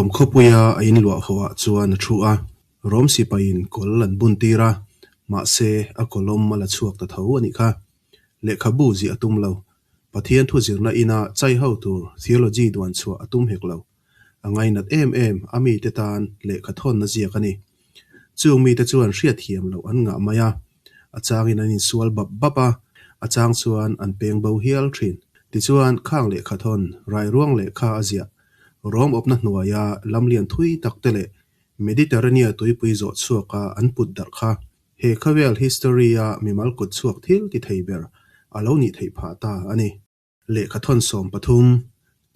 Rom khawpuia a inluah hawhah chuan a thu a, Rom sipaiin kawl an buntir a, mahse a kawlawm a la chhuak ta tho a nih kha. Lehkhabu ziah a tum lo. Pathian thu zirna ina chai ho tur theology duan chhuah a tum hek lo. A ngainat em em a mite tan lehkha thawnna ziak a ni. Chung mite chuan hriatthiam loh an ngah mai a, a changin an insual bap bap a, a chang chuan an peng bo hial thin. Tichuan khang lehkha thawn, rairuang lehkha a ziah, Rom awpna hnuaia lamlian thui tak te leh Mediterranea tuipui zawh chhuaka an put darh kha he khawvel history-a mimal kut chhuak thil ti thei ber a lo nih theih phah ta a ni. Lehkha thawn 13,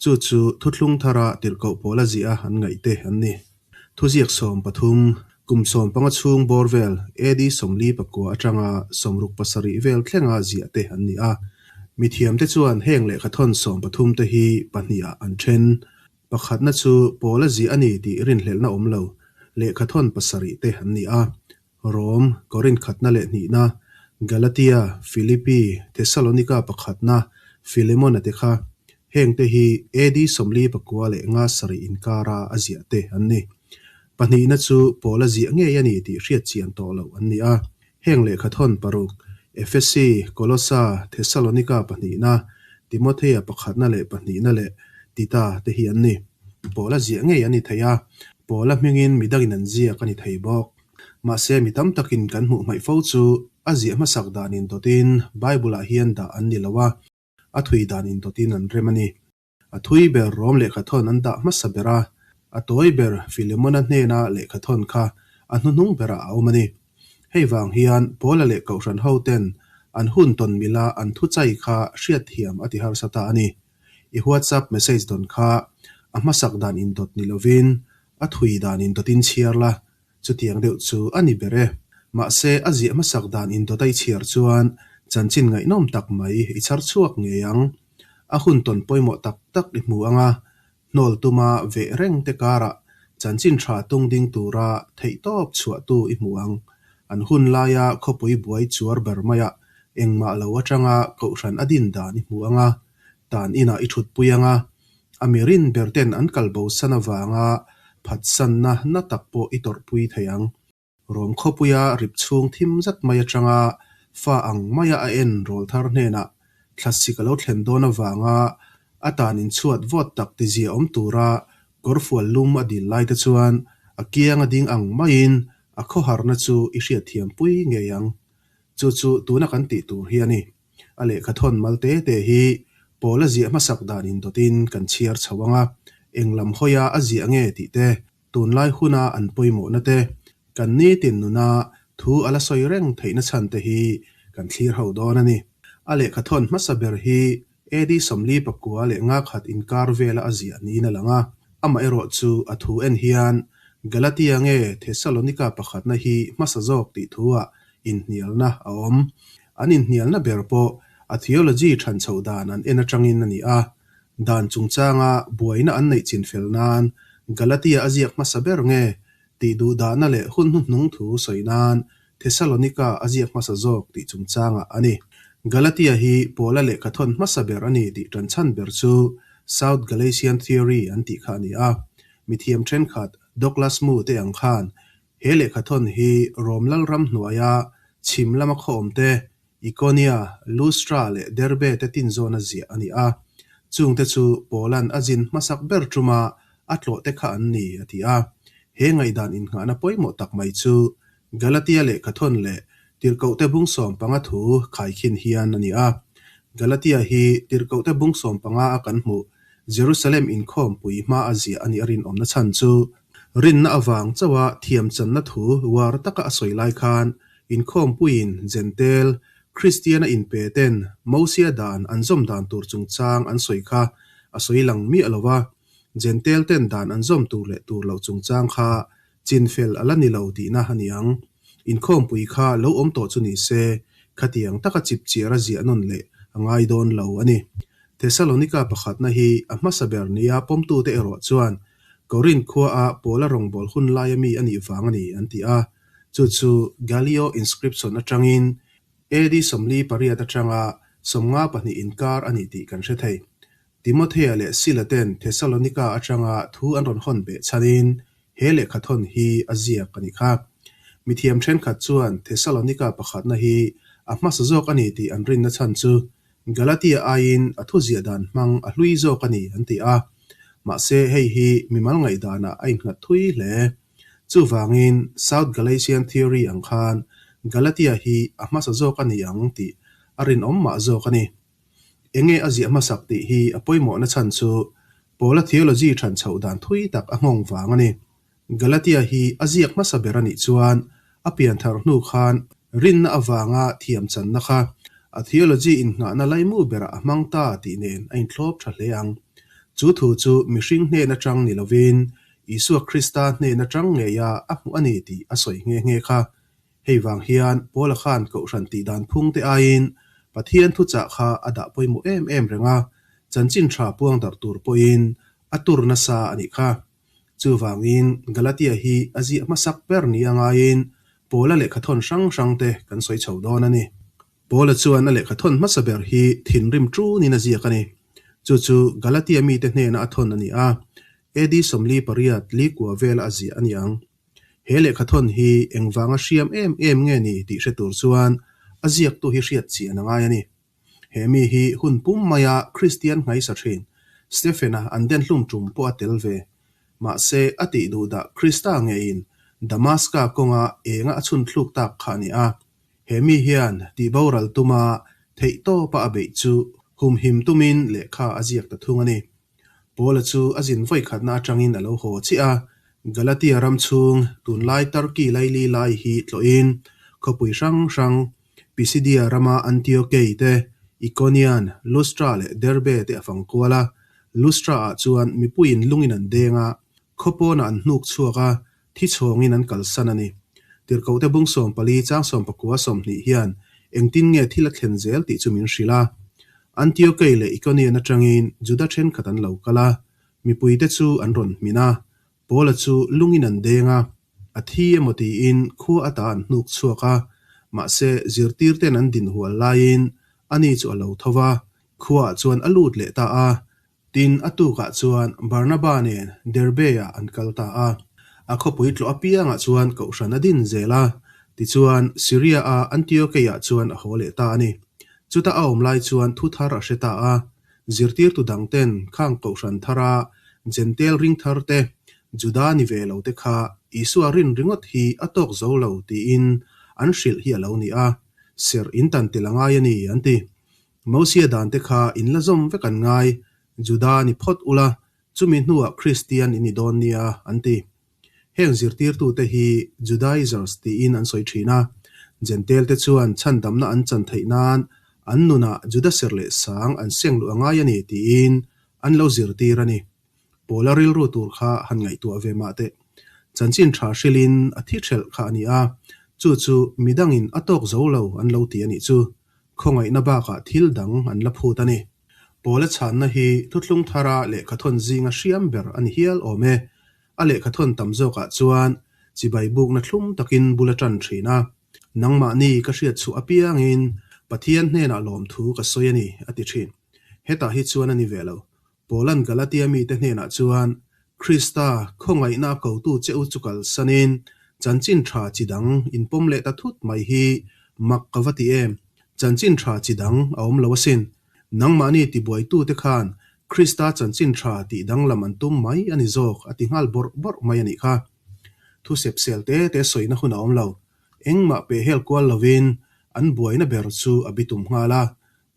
chu chu thuthlung thara tirhkoh pawl a ziah a an ngaih te an ni. Thuziak 13, kum 15 chhung bawr vel AD 49 atanga 67 vel thlenga ziah te an ni a. Mithiamte chuan heng lehkha thawn 13 te hi pahnihah an then. Pakhatna chu pawl a ziah a ni tih rinhlelhna awm lo, lehkha thawn pasarih te an ni a. Rom, Korinth khatna leh hnihna, Galatia, Philippi, Thessalonika pakhatna, Philemon-a te kha. Hengte hi AD 45 nga sarih inkara a ziah te an ni. Pahnihna chu Paula ziah ngei a ni tih hriat chian tawh loh an ni a. Heng lehkha thawn paruk, Efesi, Kolosa, Thessalonika pahnihna, Timothea pakhatna leh pahnihna leh Tita te hi an ni. Paula ziah ngei a ni thei a, Paula hmingin midangin an ziak a ni thei bawk. Mahse mi tam takin kan hmuh hmaih fo chu a ziah hmasak dan indawtin Bible-ah hian dah an ni lo a, a thui dan indawtin an rem a ni. A thui ber Rom lehkha thawn an dah hmasa ber a, a tawi ber Philemona hnena lehkha thawn kha a hnuhnung berah a awm a ni. Hei vang hian Paula leh Kohhran hoten an hun tawn mila an thuchai kha hriatthiam a ti harsa ta a ni. I WhatsApp message dawn kha a hmasak dan indawt ni lovin a thui dan indawtin chhiar la, chutiang deuh chu a ni ber e. Mahse a ziah hmasak dan indawt a i chhiar chuan chanchin ngaihnawm tak mai i chhar chhuak ngei ang. A hun tawn pawimawh tak tak i hmu ang a, hnawl tuma veh reng te karah chanchin tha tung ding tura theihtawp chhuahtu i hmu ang. An hun laia khawpui buai chuar ber maiah engmah lo atanga kohhran a din dan i hmu ang a, tan inah i thutpui ang a, a mirin ber ten an kal bo san avanga phatsanna na tak pawh i tawrhpui thei ang. Rom khawpuia rip chhung thim zat mai atanga fa ang maia a en rawl thar hnenah thlasik a lo thlen dawn avanga a tan inchhuat vawt tak tizia awm tura kawrfual lum a dil lai te chuan a kiang a ding ang maiin a khawharna chu i hriatthiampui ngei ang. Chu chu tuna kan tih tur hi a ni. A lehkha thawn mal te te hi Paula ziah hmasak dan indawtin kan chhiar chho ang a, eng lam hawia a ziah nge tih te, tunlai huna an pawimawhna te, kan nitin nuna thu a la sawi reng theihna chhan te hi kan thlir ho dawn a ni. A lehkha thawn hmasa ber hi AD 49 nga khat inkar vela a ziah niin a lang a, amaherawh chu a thu en hian Galatia nge Thessalonika pakhatna hi hmasa zawk tih thu-ah inhnialna a awm. An inhnialna ber pawh a theology than chhoh dan an en atangin a ni a, dan chungchanga buaina an neih chinfel nan Galatia a ziak hmasa ber nge tih duhdahna leh hun hnuhnung thu sawi nan Thessalonika a ziak hmasa zawk tih chungchangah a ni. Galatia hi Paula lehkha thawn hmasa ber a ni tih tanchhan ber chu South Galatian Theory an tih kha a ni a. Mithiam thenkhat Douglas Moo te ang khan he lehkha thawn hi Rom lalram hnuaia chhim lama khaw awm te, Ikonia, Lustra leh Derbe te tin zawna ziah a ni a. Chungte chu Paula'n a zin hmasak ber tuma a tlawh te kha an ni, a ti a. He ngaihdan innghahna pawimawh tak mai chu Galatia lehkha thawn leh Tirhkohte bung 15 thu khaikhin hian a ni a. Galatia hi Tirhkohte bung 15 a kan hmuh Jerusalem inkhawmpui hma a ziah a nih a rinawmna chhan chu rinna avang chauha thiamchanna thu uar taka a sawi lai khan inkhawmpuiin Jentail Kristiana inpe ten Mosia dan an zawm dan tur chungchang an sawi kha a sawi lang miah lo va, Jentail ten dan an zawm tur leh tur loh chungchang kha chinfel a la ni lo tihna a ni ang. Inkhawmpui kha lo awm tawh chu ni se, khatiang taka chipchiar a ziah nawn leh a ngai dawn lo a ni. Thessalonika pakhatna hi a hmasa ber nia pawmtute erawh chuan Korinth khuaa Paula rawngbâwl hun laia mi a nih vang a ni an ti a. Chu chu Gallio inscription aṭangin AD 48 aṭanga 52 inkar a ni tih kan hre thei. Timothea leh Sila ten Thesalonika atanga thu an rawn hawn beh chhanin he lehkhathawn hi a ziak a nih kha. Mithiam thenkhat chuan Thesalonika pakhatna hi a hmasa zawk a ni tih an rinna chhan chu Galatia aiin a thuziah dan hmang a hlui zawk a ni an ti a. Mahse hei hi mimal ngaihdanah a innghat thui hle. Chuvangin South Galatian Theory ang khan Galatia hi a hmasa zawk a ni ang tih a rinawm mah zawk a ni. Enge a ziah hmasak tih hi a pawimawhna chhan chu Paula theology than chhoh dan thui tak a nghawng vang a ni. Galatia hi a ziak hmasa ber a nih chuan a pianthar hnu khan rinna avanga thiam channa kha a theology innghahna laimu berah a hmang ta tih nen a inthlawp tha hle ang. Chu thu chu mihring hnen atang ni lovin Isua Krista hnen atang ngeia a hmuh a ni tih a sawi nghe nghe kha. Hei vang hian Paula khan Kohhran tih dan phung te aiin Pathian thuchah kha a dah pawimawh em em reng a, chanchin tha puang darh tur pawhin a tur nasa a nih kha. Chuvangin Galatia hi a ziah hmasak ber ni a ngaiin Paula lehkhathawn hrang hrang te kan sawi chho dawn a ni. Paula chuan a lehkhathawn hmasa ber hi thinrim tunin a ziak a ni. Chu chu Galatia mite hnena a thawn a ni a, AD 48 likua vela a ziah a ni ang. He lehkhathawn hi engvanga hriam em em nge ni tih hre tur chuan a ziaktu hi hriat chian a ngai a ni. He mi hi hun pum maia Kristian nghaisa thin Stephen-a an denhlum tum pawh a tel ve. Mahse, a tih duh dah Krista ngeiin Damaska kawnga enga a chhun thluk tak kha a ni a. He mi hian tihboral tuma theihtawpa a beih chu humhim tumin lehkha a ziak ta thung a ni. Paula chu a zin vawikhatna atangin a lo haw chiah a, Galatia ram chhung tunlai Turkey laili lai hi tlawhin khawpui hrang hrang Pisidia rama Antiokei te, Ikonian, Lustra leh Derbe te a fang kual a. Lustra-ah chuan mipuiin lungin an deng a, khaw pawnah an hnuk chhuak a, thi chhawngin an kalsan a ni. Tirhkohte bung 14 chang 19 20 hian engtin nge thil a thlen zel tih chu min hrilh a. Antiokei leh Ikonian atangin Juda thenkhat an lo kal a, mipuite chu an rawn hmin a, Paula chu lungin an deng a, a thi emaw tiin khua ata an hnuk chhuak a, mahse zirtirten an din hual laiin ani chu a lo tho va, khuaah chuan a lut leh ta a. Tin, a tukah chuan Barnaba nen Derbe-ah an kal ta a. A khawpui tlawh apiangah chuan kohhran a din zel a, tichuan Syria-a Antiokei-ah chuan a haw leh ta a ni. Chuta a awm lai chuan thu thar a hre ta a, Zirtirtu dangten khang kohhran thara Jentail ring thar te, Juda ni ve lo te kha Isua rin ringawt hi a tawk zo lo tiin an hrilh hi a lo ni a, serh in tan tel a ngai a ni an ti. Mosia dan te kha in la zawm vek an ngai, Juda ni phawt ula, chumi hnuah Kristian in ni dawn nia an ti. Heng zirtirtute hi Judaizers tiin an sawi thin a, Jentail-te chuan chhandamna an chan theih nan an nunah Juda serh leh sang an seng luh a ngai a ni tiin an lo zirtir a ni. Paula rilru tur kha han ngaihtuah ve mah teh. Chanchin tha hrilhin a thi thelh kha a ni a, chu chu midangin a tawk zo lo an lo ti a nih chu. Khawngaihna bakah thil dang an la phut a ni. Paula chhanna hi thuthlung thara lehkhathawn zinga hriam ber a ni hial awm e. A lehkhathawn tam zawkah chuan chibai bukna thlum takin bul a tan thin a. Nangmahni ka hriat chhuah apiangin Pathian hnenah lawmthu ka sawi a ni, a ti thin. Hetah hi chuan a ni ve lo. Paula'n Galatia mite hnenah chuan, Krista khawngaihna a kotu che u chu kalsanin chanchin tha chi dang inpawm leh ta thut mai hi mak ka va ti em? Chanchin tha chi dang a awm lo asin. Nangmahni tibuaitute khan Krista chanchin tha tih danglam an tum mai a ni zawk a ti nghal bawrh bawrh mai a nih kha. Thu sep sel te te sawina hun a awm lo. Engmah pehhel kual lovin an buaina ber chu a bitum nghal a.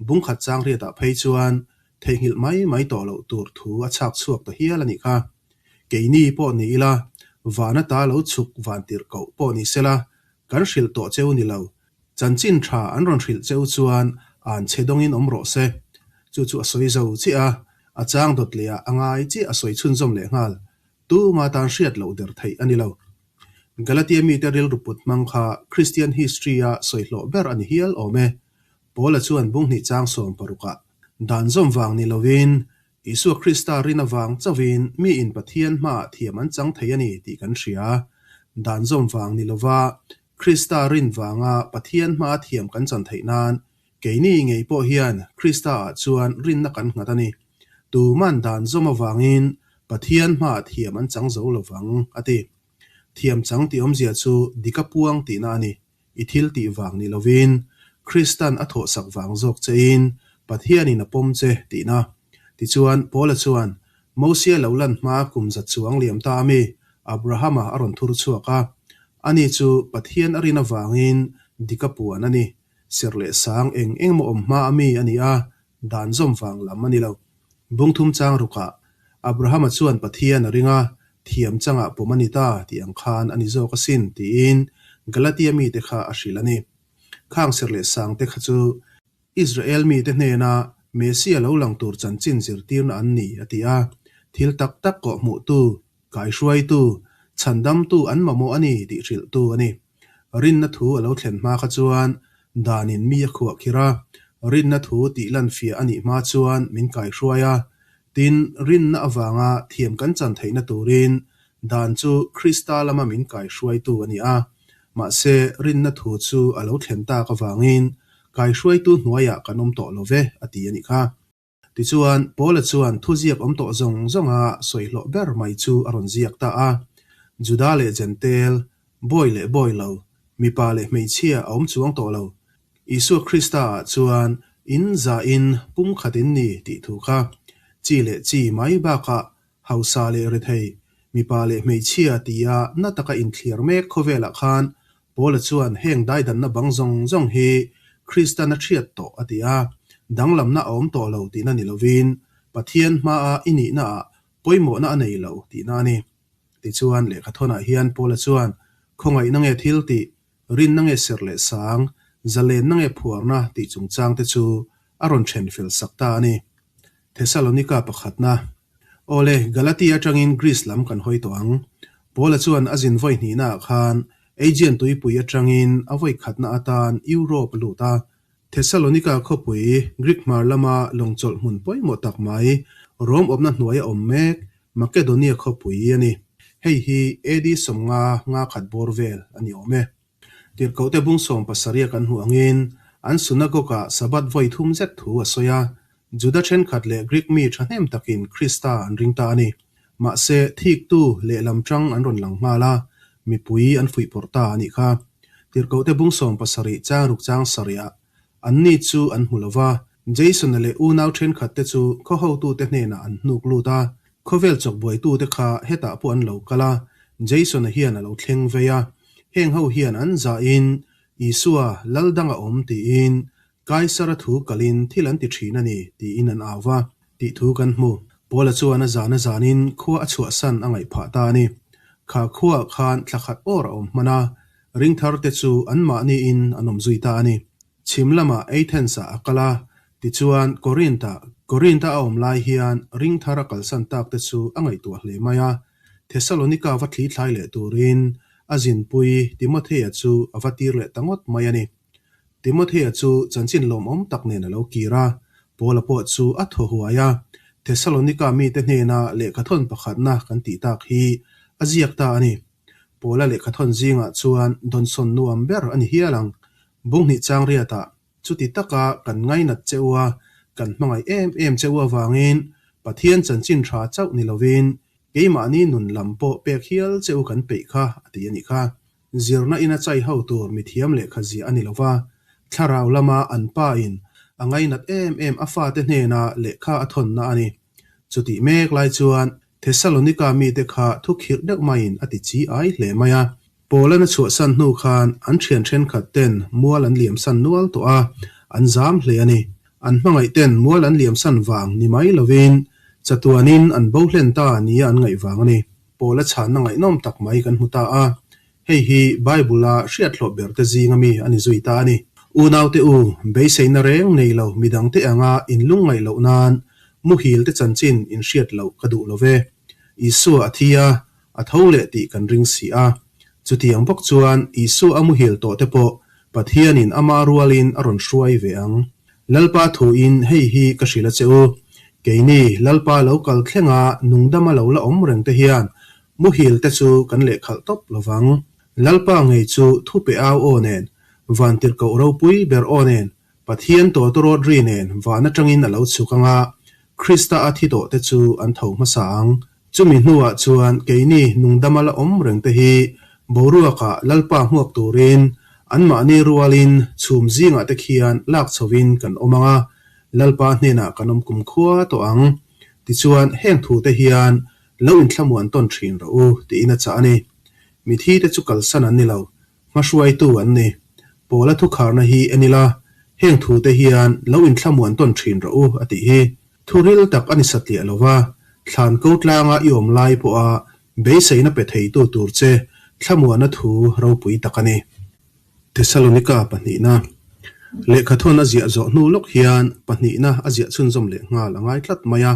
Bungkhat chang riatah phei chuan theihnghilh mai mai tawh loh tur thu a chhak chhuak ta hial a nih kha. Keini pawh ni ila, van ata lo chhuk van tirh koh pawh ni sela, kan hrilh tawh cheu ni lo. Chanchin tha an rawn hrilh cheu chuan an chhe dawngin awm rawh se. Chu chu a sawi zo chiah a, a chang dawt leh ah a ngai chiah a sawi chhunzawm leh nghal. Tuma tan hriat loh der theih a ni lo. Galatia mite rilru put hmang kha Christian history-a sawi hlawh ber a ni hial awm e. Paula chuan bunghnih chang 16 ah dan zawm vang ni lovin Isua Krista rin avang chauhin miin Pathian hmaah thiam an chang thei a ni tih kan hria. Dan zawm vang ni lova Krista rin vanga Pathian hmaa thiam kan chan theih nan keini ngei pawh hian Kristaah chuan rinna kan nghat a ni. Tuman dan zawm avangin Pathian hmaah thiam an chang zo lo vang, a ti. Thiam chang tih awmzia chu dik a puang tihna a ni. I thil tih vang ni lovin, Kristan a thawhsak vang zawk chein Pathianin a pawm che tihna. Tichuan, Paula chuan, Mosia lo lan hma kum za chuang liam ta ami Abrahama a rawn thur chhuak a. Ani chu Pathian a rin avangin dik a puan a ni. Serh leh sang eng eng maw awm hma ami a ni a, dan zawm vang lam a ni lo. Bungthum chang rukah Abrahama chuan Pathian a ring a, thiam changah pawm a ni ta tih ang khan a ni zawk asin tiin Galatia mite kha a hrilh a ni. Khang serh leh sangte kha chu Israel mite hnena Messia lo lang tur chanchin zirtirna an ni a ti a, thil tak tak kawhhmuhtu, kaihruaitu, chhandamtu an mamawh a ni tih hrilhtu a ni. Rinna thu a lo thlen hma kha chuan danin mi a khuah khir a, rinna thu tih lan fiah a nih hma chuan min kaihruai a. Tin, rinna avanga thiam kan chan theihna turin dan chu Krista lama min kaihruaitu a ni a. Mahse, rinna thu chu a lo thlen tak avangin kaihruaitu hnuaiah kan awm tawh lo ve, a ti a nih kha. Tichuan, Paula chuan thuziak awm tawh zawng zawnga sawihlawh ber mai chu a rawn ziak ta a. Juda leh Jentail, bawi leh bawi lo, mipa leh hmeichhia a awm chuang tawh lo. Isua Krista-ah chuan in zahin pumkhat in ni tih thu kha chi leh chi mai bakah hausa leh rethei, mipa leh hmeichhia tia na taka inthliar mek khawvelah khan Paula chuan heng daidanna bang zawng zawng hi Kristan a hriat tawh a ti a, danglamna a awm tawh lo tihna ni lovin Pathian hmaa i nihnaah pawimawhna a nei lo tihna a ni. Tichuan, lehkhathawnah hian Paula chuan khawngaihna nge thil tih, rinna nge serh leh sang, zalenna nge phuarna tih chungchangte chu a rawn then fel sak ta a ni. Thesalonika pakhatna. Awle, Galatia atangin Greece lam kan hawi tawh ang. Paula chuan a zin vawi hnihnaah khan Aegean tuipui atangin a vawi khatna atan Europe a lut a. Thesalonika khawpui, Greek hmar lama lawngchawlh hmun pawimawh tak mai, Rom awmna hnuaia awm mek, Makedonia khawpui a ni. Hei hi AD 50 nga khat bawr vel a ni awm e. Tirhkohte bung 70 kan hmuh angin an synagogue-ah Sabbath vawi thum zet thu a sawi a, Juda thenkhat leh Greek mi thahnem takin Krista an ring ta a ni. Mahse, thiktu lehlam tang an rawn lang nghal a, mipui an fuihpawrh ta a nih kha. Tirhkohte bung 70 chang ruk chang sarihah anni chu an hmu lo va, Jason-a leh unau thenkhatte chu khaw hotute hnenah an hnuk lut a, khawvel chawkbuaitute kha hetah pawh an lo kal a, Jason-a hian a lo thleng vei a, heng ho hian an zahin Isua lal dang a awm tiin Kaisara thu kalin thil an ti thin a ni tiin an au va tih thu kan hmu. Paula chuan a zan a zanin khua a chhuahsan a ngaih phah ta a ni. Kha khuaah khan thla khat awr a awm hman a, ringtharte chu anmahniin an awm zui ta a ni. Chhim lamah Athens-ah a kal a, tichuan Corinth-ah. Corinth-a a awm lai hian ring thar a kalsan tak te chu a ngaihtuah hle mai a. Thessalonica va thli thlai leh turin a zinpui Timothea chu a va tir leh ta ngawt mai a ni. Timothea chu chanchin lawmawm tak nen a lo kir a, Paula pawh chu a thaw huai a. Thessalonica mite hnena lehkhathawn pakhatna kan tih tak hi a ziak ta a ni. Paula lehkhathawn zingah chuan dawnsawn nuam ber a ni hial ang. Bunghnih chang riatah chuti taka kan ngainat che u a, kan hmangaih em em che u avangin Pathian chanchin tha chauh ni lovin keimahni nun lam pawh pek hial che u kan peih kha a ti a nih kha. Zirna ina chai ho tur mithiam lehkha ziah a ni lova, thlarau lama an pa in a ngainat em em a fate hnena lehkha a thawnna a ni. Chutih mek lai chuan Thessalonika mite kha thu khirh deuh maiin a ti chi ai hle mai a. Paul-an a chhuahsan hnu khan an thian thenkhat ten mual an liamsan nual tawh a, an zam hle a ni. An hmangaih ten mual an liamsan vang ni mai lovin chatuanin an bo hlen ta nia an ngaih vang a ni. Paul-a chhanna ngaihnawm tak mai kan hmu ta a, hei hi Bible-a hriathlawh berte zinga mi a ni zui ta a ni. Unaute u, beiseina reng nei lo midangte anga inlungngaih loh nan muhil te chanchin inhriat loh ka duh lo ve. Isua a thi a, a tho leh tih kan ring si a. Chutiang bawk chuan Isua a muhil tawh te pawh Pathianin ama rualin a rawn hruai ve ang. Lalpa thuin hei hi ka hrilh a che u, keini Lalpa lo kal thlenga nungdama lo la awm reng te hian muhil te chu kan lehkhalh tawp lo vang. Lalpa ngei chu thu pe au aw nen, vantirhkoh ropui ber aw nen, Pathian tawtawrawt ri nen van atangin a lo chhuk anga, Krista a thi tawhte chu an tho hmasa ang. Chumi hnuah chuan keini nungdama la awm rengte hi boruakah Lalpa hmuak turin anmahni rualin chhum zingah te khian lak chhovin kan awm ang a, Lalpa hnenah kan awm kumkhua tawh ang. Tichuan heng thute hian lo inthlamuan tawn thin rawh u tiin a chah a ni. Mithite chu kalsan an ni lo, Hmahruaitu an ni. Pawla thukharna hi en ila, heng thute hian lo inthlamuan tawn thin rawh u a tih hi. Thu ril tak a ni satliah lo va, thlan ko tlanga i awm lai pawha beiseina pe theitu tur che thlamuana thu ropui tak a ni. Thesalonika pahnihna Lehkhathawn a ziah zawh hnu lawk hian pahnihna a ziah chhunzawm leh nghal a ngai tlat mai a.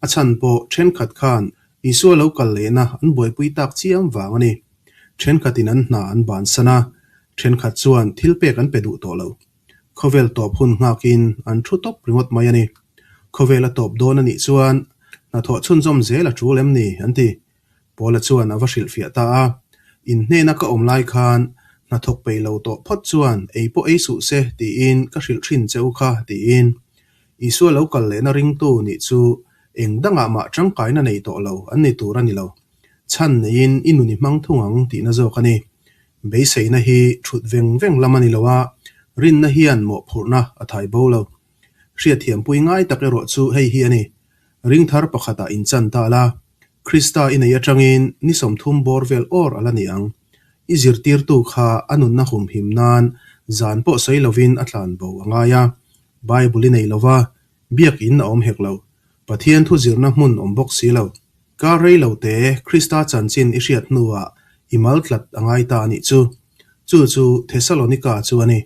A chhan pawh thenkhat khan Isua lo kal lehna an buaipui tak chiam vang a ni. Thenkhatin an hna an bansan a, thenkhat chuan thil pek an pe duh tawh lo. Khawvel tawp hun nghakin an thu tawp ringawt mai a ni. Khawvel a tawp dawn a nih chuan hnathawh chhunzawm zel a tul em ni? an ti. Paula chuan a va hrilhfiah ta a, In hnena ka awm lai khan hnathawk peih lo tawh phawt chuan ei pawh ei suh se tiin ka hrilh thin che u kha tiin. Isua lo kal lehna ringtu nih chu eng dangah mah tangkaina nei tawh lo an ni tur a ni lo. Chhan neiin i nun i hmang thung ang tihna zawk a ni. Beiseina hi thut veng veng lam a ni lo a, rinna hian mawhphurhna a thai bo lo. Hriatthiampui ngai tak erawh chu hei hi a ni, Ringthar pakhatah inchan ta la, Krista i nei atangin ni 30 bawr vel awr a la ni ang. I zirtirtu kha a nunna humhim nan zan pawh sawi lovin a tlan bo a ngai a. Bible i nei lo va, biakin a awm hek lo. Pathian thu zirna hmun awm bawk si lo. Kar rei lo te Krista chanchin i hriat hnuah i mal tlat a ngai ta a nih chu. Chu chu Thesalonika chu a ni.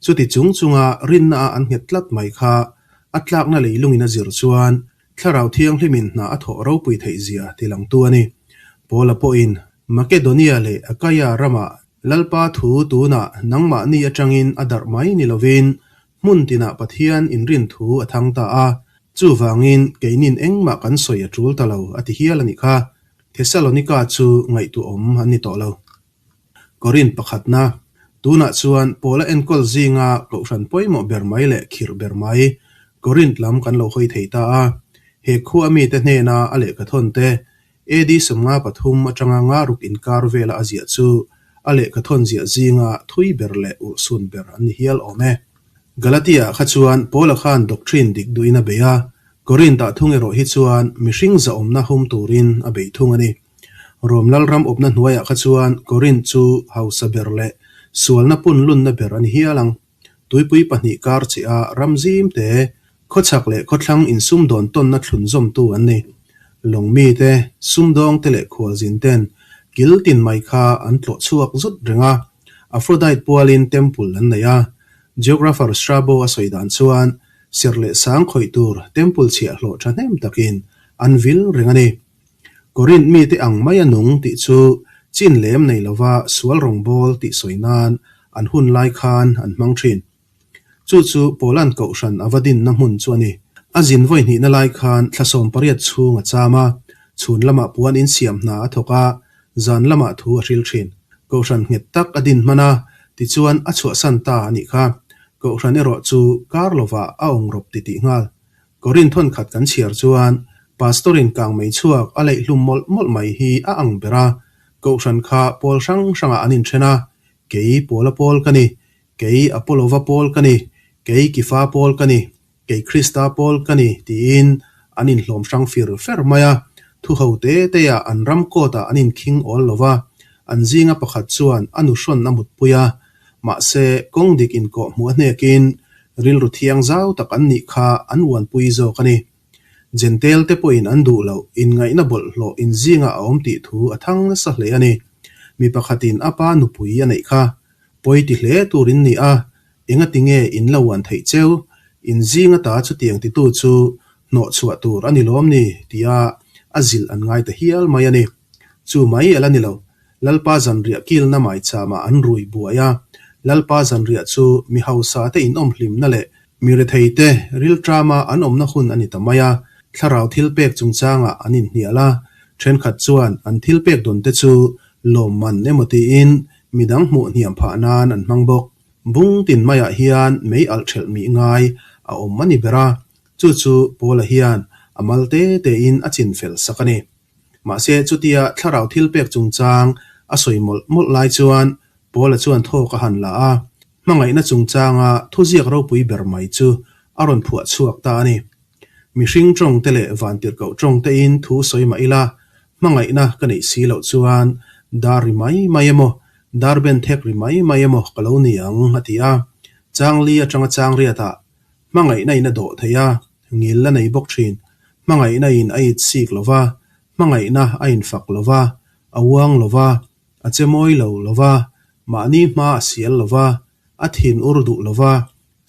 Chuti chung chunga rinna a an nghet tlat mai kha a tlakna leilungin a zir chuan Thlarau Thianghlimin hna a thawh ropui theih zia tilangtu a ni. Paula pawhin Makedonia leh Akaia ramah Lalpa thu tunah nangmahni atangin a darh mai ni lovin hmun tinah Pathian inrin thu a thang ta a, chuvangin keinin engmah kan sawi a tul ta lo a ti hial a nih kha. Thesalonika chu ngaihtuahawm an ni tawh lo. Korinth pakhatna, Tunah chuan Paula enkawl zinga kohhran pawimawh ber mai leh khirh ber mai Korinth lam kan lo hawi thei ta a. He khua mite hnena a lehkhathawn te AD 53 atanga nga ruk inkar vela a ziah chu a lehkhathawn ziah zinga thui ber leh urhsun ber an ni hial awm e. Galatia kha chuan Paula khan doctrine dik duhin a bei a, Korinth-ah thung erawh hi chuan mihring zahawmna hum turin a bei thung a ni. Rom lalram awpna hnuaiah kha chuan Korinth chu hausa ber leh sualna punlunna ber a ni hial ang. Tuipui pahnih kar chiah a ram zim te, khawchhak leh khawthlang insumdawn tawnna thlun zawmtu an ni. Lawng mite, sumdawng te leh khualzin ten kil tin mai kha an tlawh chhuak zut reng a. Aphrodite pualin temple an nei a. Geographer Strabo a sawi dan chuan serh leh sang khawih tur temple chhiahhlawh thahnem takin an vil reng a ni. Korinth mite ang mai a nung tih chu chin lem nei lova sual rawngbâwl tih sawi nan an hun lai khan an hmang thin. Chu chu Paula'n kohhran a va dinna hmun chu a ni. A zin vawi hnihna lai khan thla 18 chhung a cham a, chhun lamah puan insiam hna a thawk a, zan lamah thu a hril thin. Kohhran nghet tak a din hman a, tichuan a chhuahsan ta a nih kha. Kohhran erawh chu kar lovah a awngrawp titih nghal. Korinth thawnkhat kan chhiar chuan Pastor-in kangmei chhuak a leih hlum mawlh mawlh mai hi a ang ber a, Kohhran kha pawl hrang hrangah an inthen a, Kei Paula pawl ka ni, kei Apolova pawl ka ni, kei Kifa pawl ka ni, kei Krista pawl ka ni tiin an inhlawm hrang fir fer mai a, thu ho te teah an ram court-ah an inkhing awl lo va, an zinga pakhat chuan a nuhrawn a mutpui a, mahse kawng dik inkawh hmuh a hnekin Rilru thiang zau tak an nih kha an uanpui zawk a ni. Jentail te pawhin an duh loh inngaihna bawlhhlawh inzingah a awm tih thu a thang nasa hle a ni. Mi pakhatin a pa nupui a neih kha pawi ti hle tur in ni a, engati nge in lo uan theih cheu? Inzing ata chutiang titu chu hnawh chhuah tur a ni lawm ni? tia a zilh an ngai ta hial mai a ni. Chu mai a la ni lo. Lalpa zanriah kilna maichama an rui buai a, Lalpa zanriah chu mi hausa te inawm hlimna leh mi rethei te rilṭama an awmna hun a ni ta mai a, thlarau thilpek chungchangah an inhnial a, ṭhenkhat chuan an thilpek dawn te chu lawmman emaw tiin midang hmuh hniam phah nan an hmang bawk. Bung tin maiah hian mei alh ṭhelh mih ngai a awm a ni ber a, chu chu Paula hian a mal te tein a chinfel sak a ni. Mahse, chutia thlarau thilpek chungchang a sawi mawlh mawlh lai chuan Paula chuan thawk a han la a, hmangaihna chungchanga thuziak ropui ber mai chu a rawn phuah chhuak ta a ni. Mihring tawng te leh vantirhkoh tawng tein thu sawi mah ila, hmangaihna ka neih si loh chuan dar ri mai mai emaw, dar ben thek ri mai mai emaw ka lo ni ang, a ti a. Changli atanga changriatah hmangaihna in a dawh thei a, ngil la nei bawk thin. Hmangaihna in a it sik lo va, hmangaihna a infak lo va, a uang lo va, a che mawi lo lo va, mahni hma a sial lo va, a thin ur duh lo va,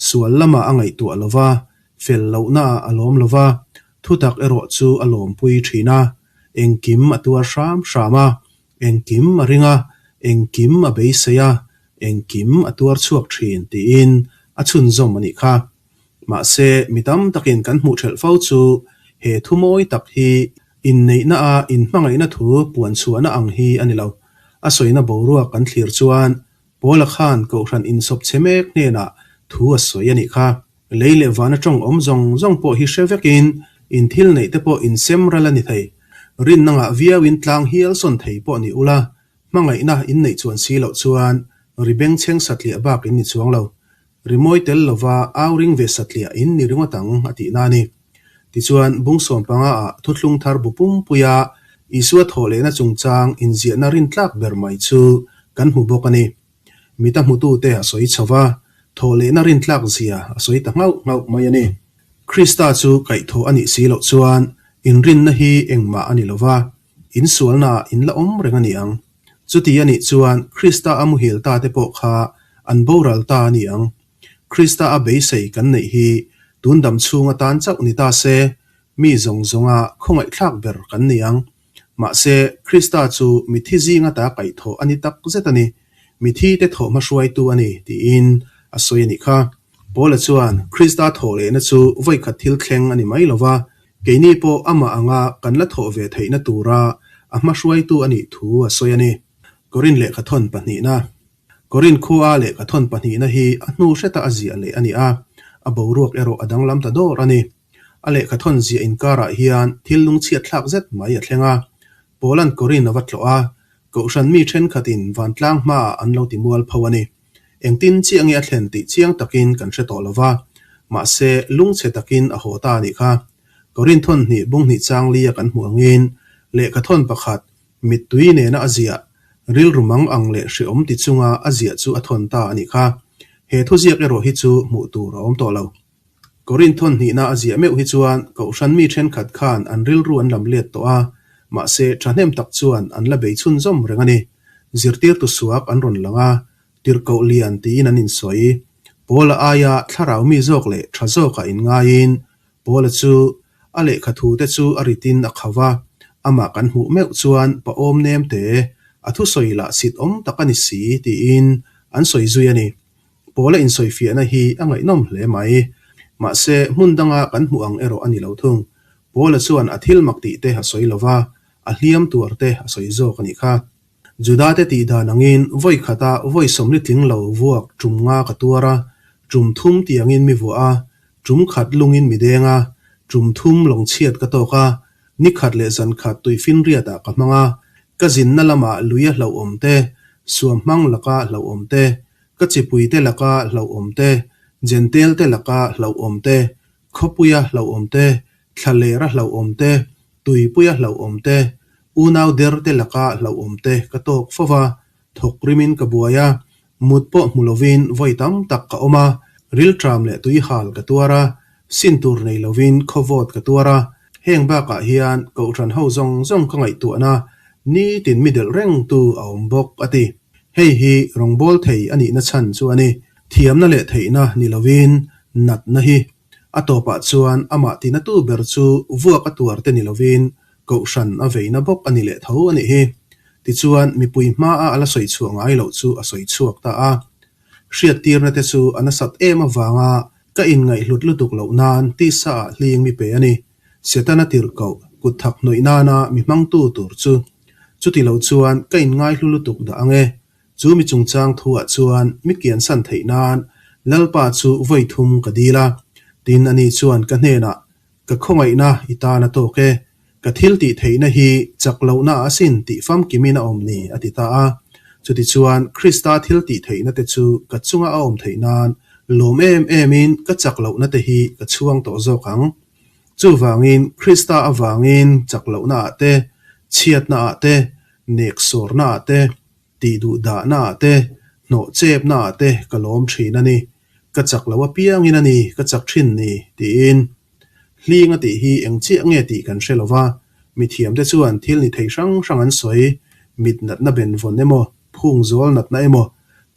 sual lamah a ngaihtuah lo va, fel lohnaah a lawm lo va, thutak erawh chu a lawmpui thin a, engkim a tuar hram hram a, engkim a ring a, engkim a beisei a, engkim a tuar chhuak thin tiin a chhunzawm a nih kha. Mahse, mi tam takin kan hmuh ṭhelh fo chu he thu mawi tak hi inneihna a inhmangaihna thu puan chhuahna ang hi a ni lo. A sawina boruak kan thlir chuan Paula khan Kohhran insawp chhe mek hnenah thu a sawi a nih kha. Lei leh vana ṭawng awm zawng zawng pawh hi hre vekin in thil neih te pawh insem ral a ni thei. Rinna ngah viauin tlang hial sawn thei pawh ni ula, hmangaihna inneih chuan si loh chuan ri bengchheng satliah bak in ni chuang lo. Rimawi tel lova au ring ve satliah in ni ringawt ang a tihna a ni. Tichuan, bung sawmpanga ah thuthlung thar bu pumpuia Isua thawh lehna chungchang inziahna rintlak ber mai chu kan hmu bawk a ni. Mita hmutute a sawi chho va, thawh lehna rintlak zia a sawi ta nghauh nghauh mai a ni. Krista chu kaihthawh a nih si loh chuan inrinna hi engmah a ni lo va, insualnaah in la awm reng a ni ang. Chuti a nih chuan Krista a muhil ta te pawh kha an boral ta a ni ang. Krista a beisei kan neih hi tun dam chhung atan chauh ni ta se, mi zawng zawnga khawngaihthlak ber kan ni ang. Mahse, Krista chu mithi zing ata kaihthawh a ni tak zet a ni. Mithi te thawh hmahruaitu a ni, tiin a sawi a nih kha. Paula chuan Krista thawh lehna chu vawikhat thil thleng a ni mai lo va, keini pawh amah anga kan la thawh ve theihna tura a hmahruaitu a nih thu a sawi a ni. Korin lehkhathawn pahnihna. Korin khua lehkhathawn pahnihna hi a hnu hreta a ziah leh a ni a, a boruak erawh a danglam ta dawr a ni. A lehkhathawn ziah inkarah hian thil lungchhiat thlak zet mai a thleng a. Paula'n Korin a va tlawh a, Kohhran mi thenkhatin vantlang hmaah an lo ti mual pho a ni. Engtin chiah nge a thlen tih chiang takin kan hre tawh lo va, mahse lungchhe takin a haw ta a nih kha. Korinth hnih bung hnih chang lia kan hmuh angin lehkhathawn pakhat mittui nena a ziah, rilru mang ang leh hreawm ti chunga a ziah chu a thawn ta a nih kha. He thuziak erawh hi chu hmuh tur a awm tawh lo. Korinth hnihna a ziah meuh hi chuan Kohhran mi thenkhat khan an rilru an lam let tawh a, mahse thahnem tak chuan an la bei chhunzawm reng a ni. Zirtirtu suak an rawn lang a, tirhkoh lian tiin an insawi. Paula aia thlarau mi zawk leh tha zawkah inngaiin Paula chu a lehkha thute chu a ritin a kho va, amah kan hmuh meuh chuan paawm nem te, a thusawi lah sit awm tak a ni si tiin an sawi zui a ni. Paula insawifiahna hi a ngaihnawm hle mai. Mahse, hmun danga kan hmuh ang erawh a ni lo thung. Paula chuan a thil mak tih te a sawi lo va, a hliam tuar te a sawi zawk a nih kha. Judate tih dan angin vawi khata vawi sawmli tling lo vuak tum nga ka tuar a, tum thum tiangin mi vuah a, tum khat lungin mi deng a, tum thum lawng chhiat ka tawk a, ni khat leh zan khat tuifinriatah ka hmang a, ka zinna lamah lui a hlauhawm te, suamhmang laka hlauhawm te, Ka chipuite laka hlauhawm te, Jentail-te laka hlauhawm te, khawpuia hlauhawm te, thlalera hlauhawm te, tuipuia hlauhawm te, unau derte laka hlauhawm te ka tawk fo va, thawk rimin ka buai a, mut pawh hmu lovin vawi tam tak ka awm a, rilṭam leh tuihal ka tuar a, sin tur nei lovin khawvawt ka tuar a, heng bakah hian kohhran ho zawng zawng ka ngaihtuahna nitin mi delh rengtu a awm bawk, a ti. Hei hi rawngbâwl thei a nihna chhan chu a ni. Thiamna leh theihna ni lovin natna hi a tawpah chuan amah tinatu ber chu vuak a tuar te ni lovin kohhran a veina bawk a ni leh tho a nih hi. Tichuan mipui hmaa a la sawi chhuah ngai loh chu a sawi chhuak ta a. Hriattirna te chu a nasat em avanga ka inngaihhlut lutuk loh nan tisa ah hling mi pe a ni. Setana tirhkoh kut thak hnawih nana mi hmangtu tur chu. Chuti lo chuan ka inngaihlu lutuk dah ang e. Chu mi chungchang thuah chuan mi kiansan theih nan Lalpa chu vawi thum ka dil a. Tin ani chuan ka hnenah. Ka khawngaihna i tan a tawk e. Ka thil tih theihna hi chak lohna asin tih famkimin a awm ni, a ti ta a. Chutichuan, Krista thil tih theihna te chu ka chunga a awm theih nan lawm em emin ka chak lohna te hi ka chhuang tawh zawk ang. Chuvangin, Krista avangin chak lohna ah te, chhiatna ah te, neksawrna ah te, tih duh dahna ah te, hnawh chepna ah te ka lawm thin a ni. Ka chak loh apiangin a ni, ka chak thin ni, tiin. Hling a tih hi eng chiah nge tih kan hre lo va, mithiamte chuan thil ni thei hrang hrang an sawi, mit natna benvawn emaw, phung zawl natna emaw,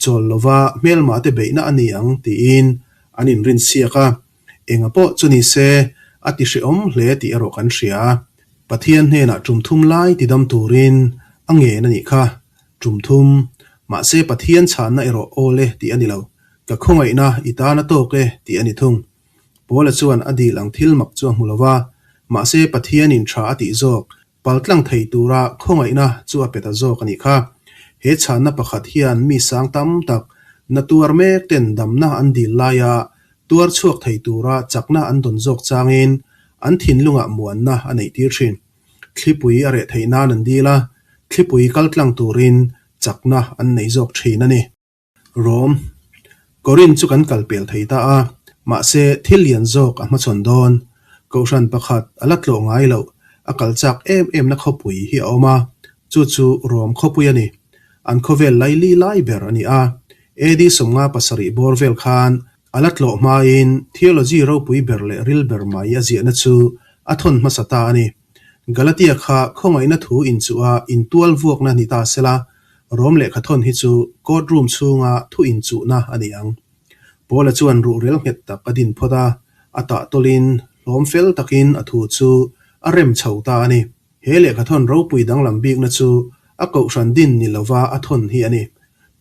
chawl lova hmelmahte beihna a ni ang tiin an inrinsiak a. Enga pawh chu ni se, a ti hrehawm hle tih erawh kan hria. Pathian hnenah tum thum lai tidam turin a ngen a nih kha. Tum thum. Mahse Pathian chhanna erawh awl e tih a ni lo. Ka khawngaihna i tan a tawk e tih a ni thung. Paula chuan a dil ang thil mak chu a hmu lo va, mahse Pathianin tha a tih zawk, paltlang thei tura khawngaihna chu a pe ta zawk a nih kha. He chhanna pakhat hian mi sang tam tak, na tuar mek ten damna an dil laia tuar chhuak thei tura chakna an dawn zawk changin an thinlungah muanna a neih tir thin. Thlipui a reh theih nan an dil a, thlipui kaltlang turin chakna an nei zawk thin a ni. Rom. Korin chu kan kal pel thei ta a, mahse thil lian zawk a hmachhawn dawn. Kohhran pakhat a la tlawh ngai loh, a kal chak em em na khawpui hi a awm a, chu chu Rom khawpui a ni. An khawvel laili lai ber a ni a. AD 57 bawr vel khan a la tlawh hmain theology ropui ber leh ril ber mai a ziahna chu a thawn hmasa ta a ni. Galatia kha khawngaihna thu inchuh a intual vuakna ni ta sela, Rom lehkha thawn hi chu court room chhunga thu inchuhna a ni ang. Paula chuan ruhrel nghet tak a din phawt a, a tah tawlhin hlawm fel takin a thu chu a rem chho ta a ni. He lehkha thawn ropui danglam bikna chu a kohhran din ni lova a thawn hi a ni.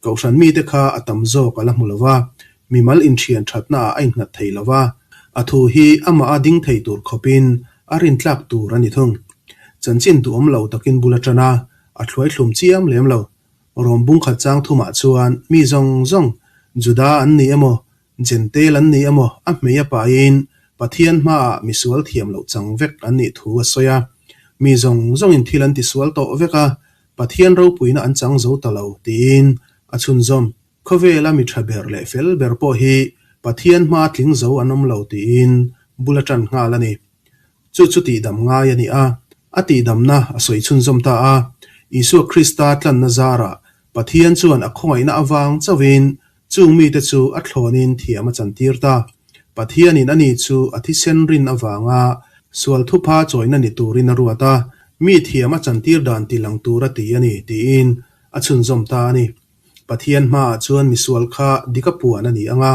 Kohhran mite kha a tam zawk a la hmu lova, mimal inthian thatnaah a innghat thei lova, a thu hi amah a ding thei tur khawpin a rintlak tur a ni thung. Chanchin duhawm lo takin bul a tan a, A thluai thlum chiam lem lo. Rom bungkhat chang thumah chuan mi zawng zawng, Juda an ni emaw, Jentail an ni emaw a hmei a pahin Pathian hmaah misual thiam loh chang vek an nih thu a sawi a. Mi zawng zawngin thil an tisual tawh vek a, Pathian ropuina an chang zo ta lo tiin a chhunzawm. Khawvela mi tha ber leh fel ber pawh hi Pathian hmaa tling zo an awm lo tiin bul a tan nghal a ni. Chu chu tihdam ngai a ni a, a tihdamna a sawi chhunzawm ta a. Isua Krista tlanna zarah Pathian chuan a khawngaihna avang chauhin chung mite chu a thlawnin thiam a chantir ta. Pathianin ani chu a thisen rin avanga sual thupha chawina ni turin a ruat a, mi thiam a chantir dan tilang tur a ti a ni, tiin a chhunzawm ta a ni. Pathian hmaah chuan misual kha dik a puan a ni ang a,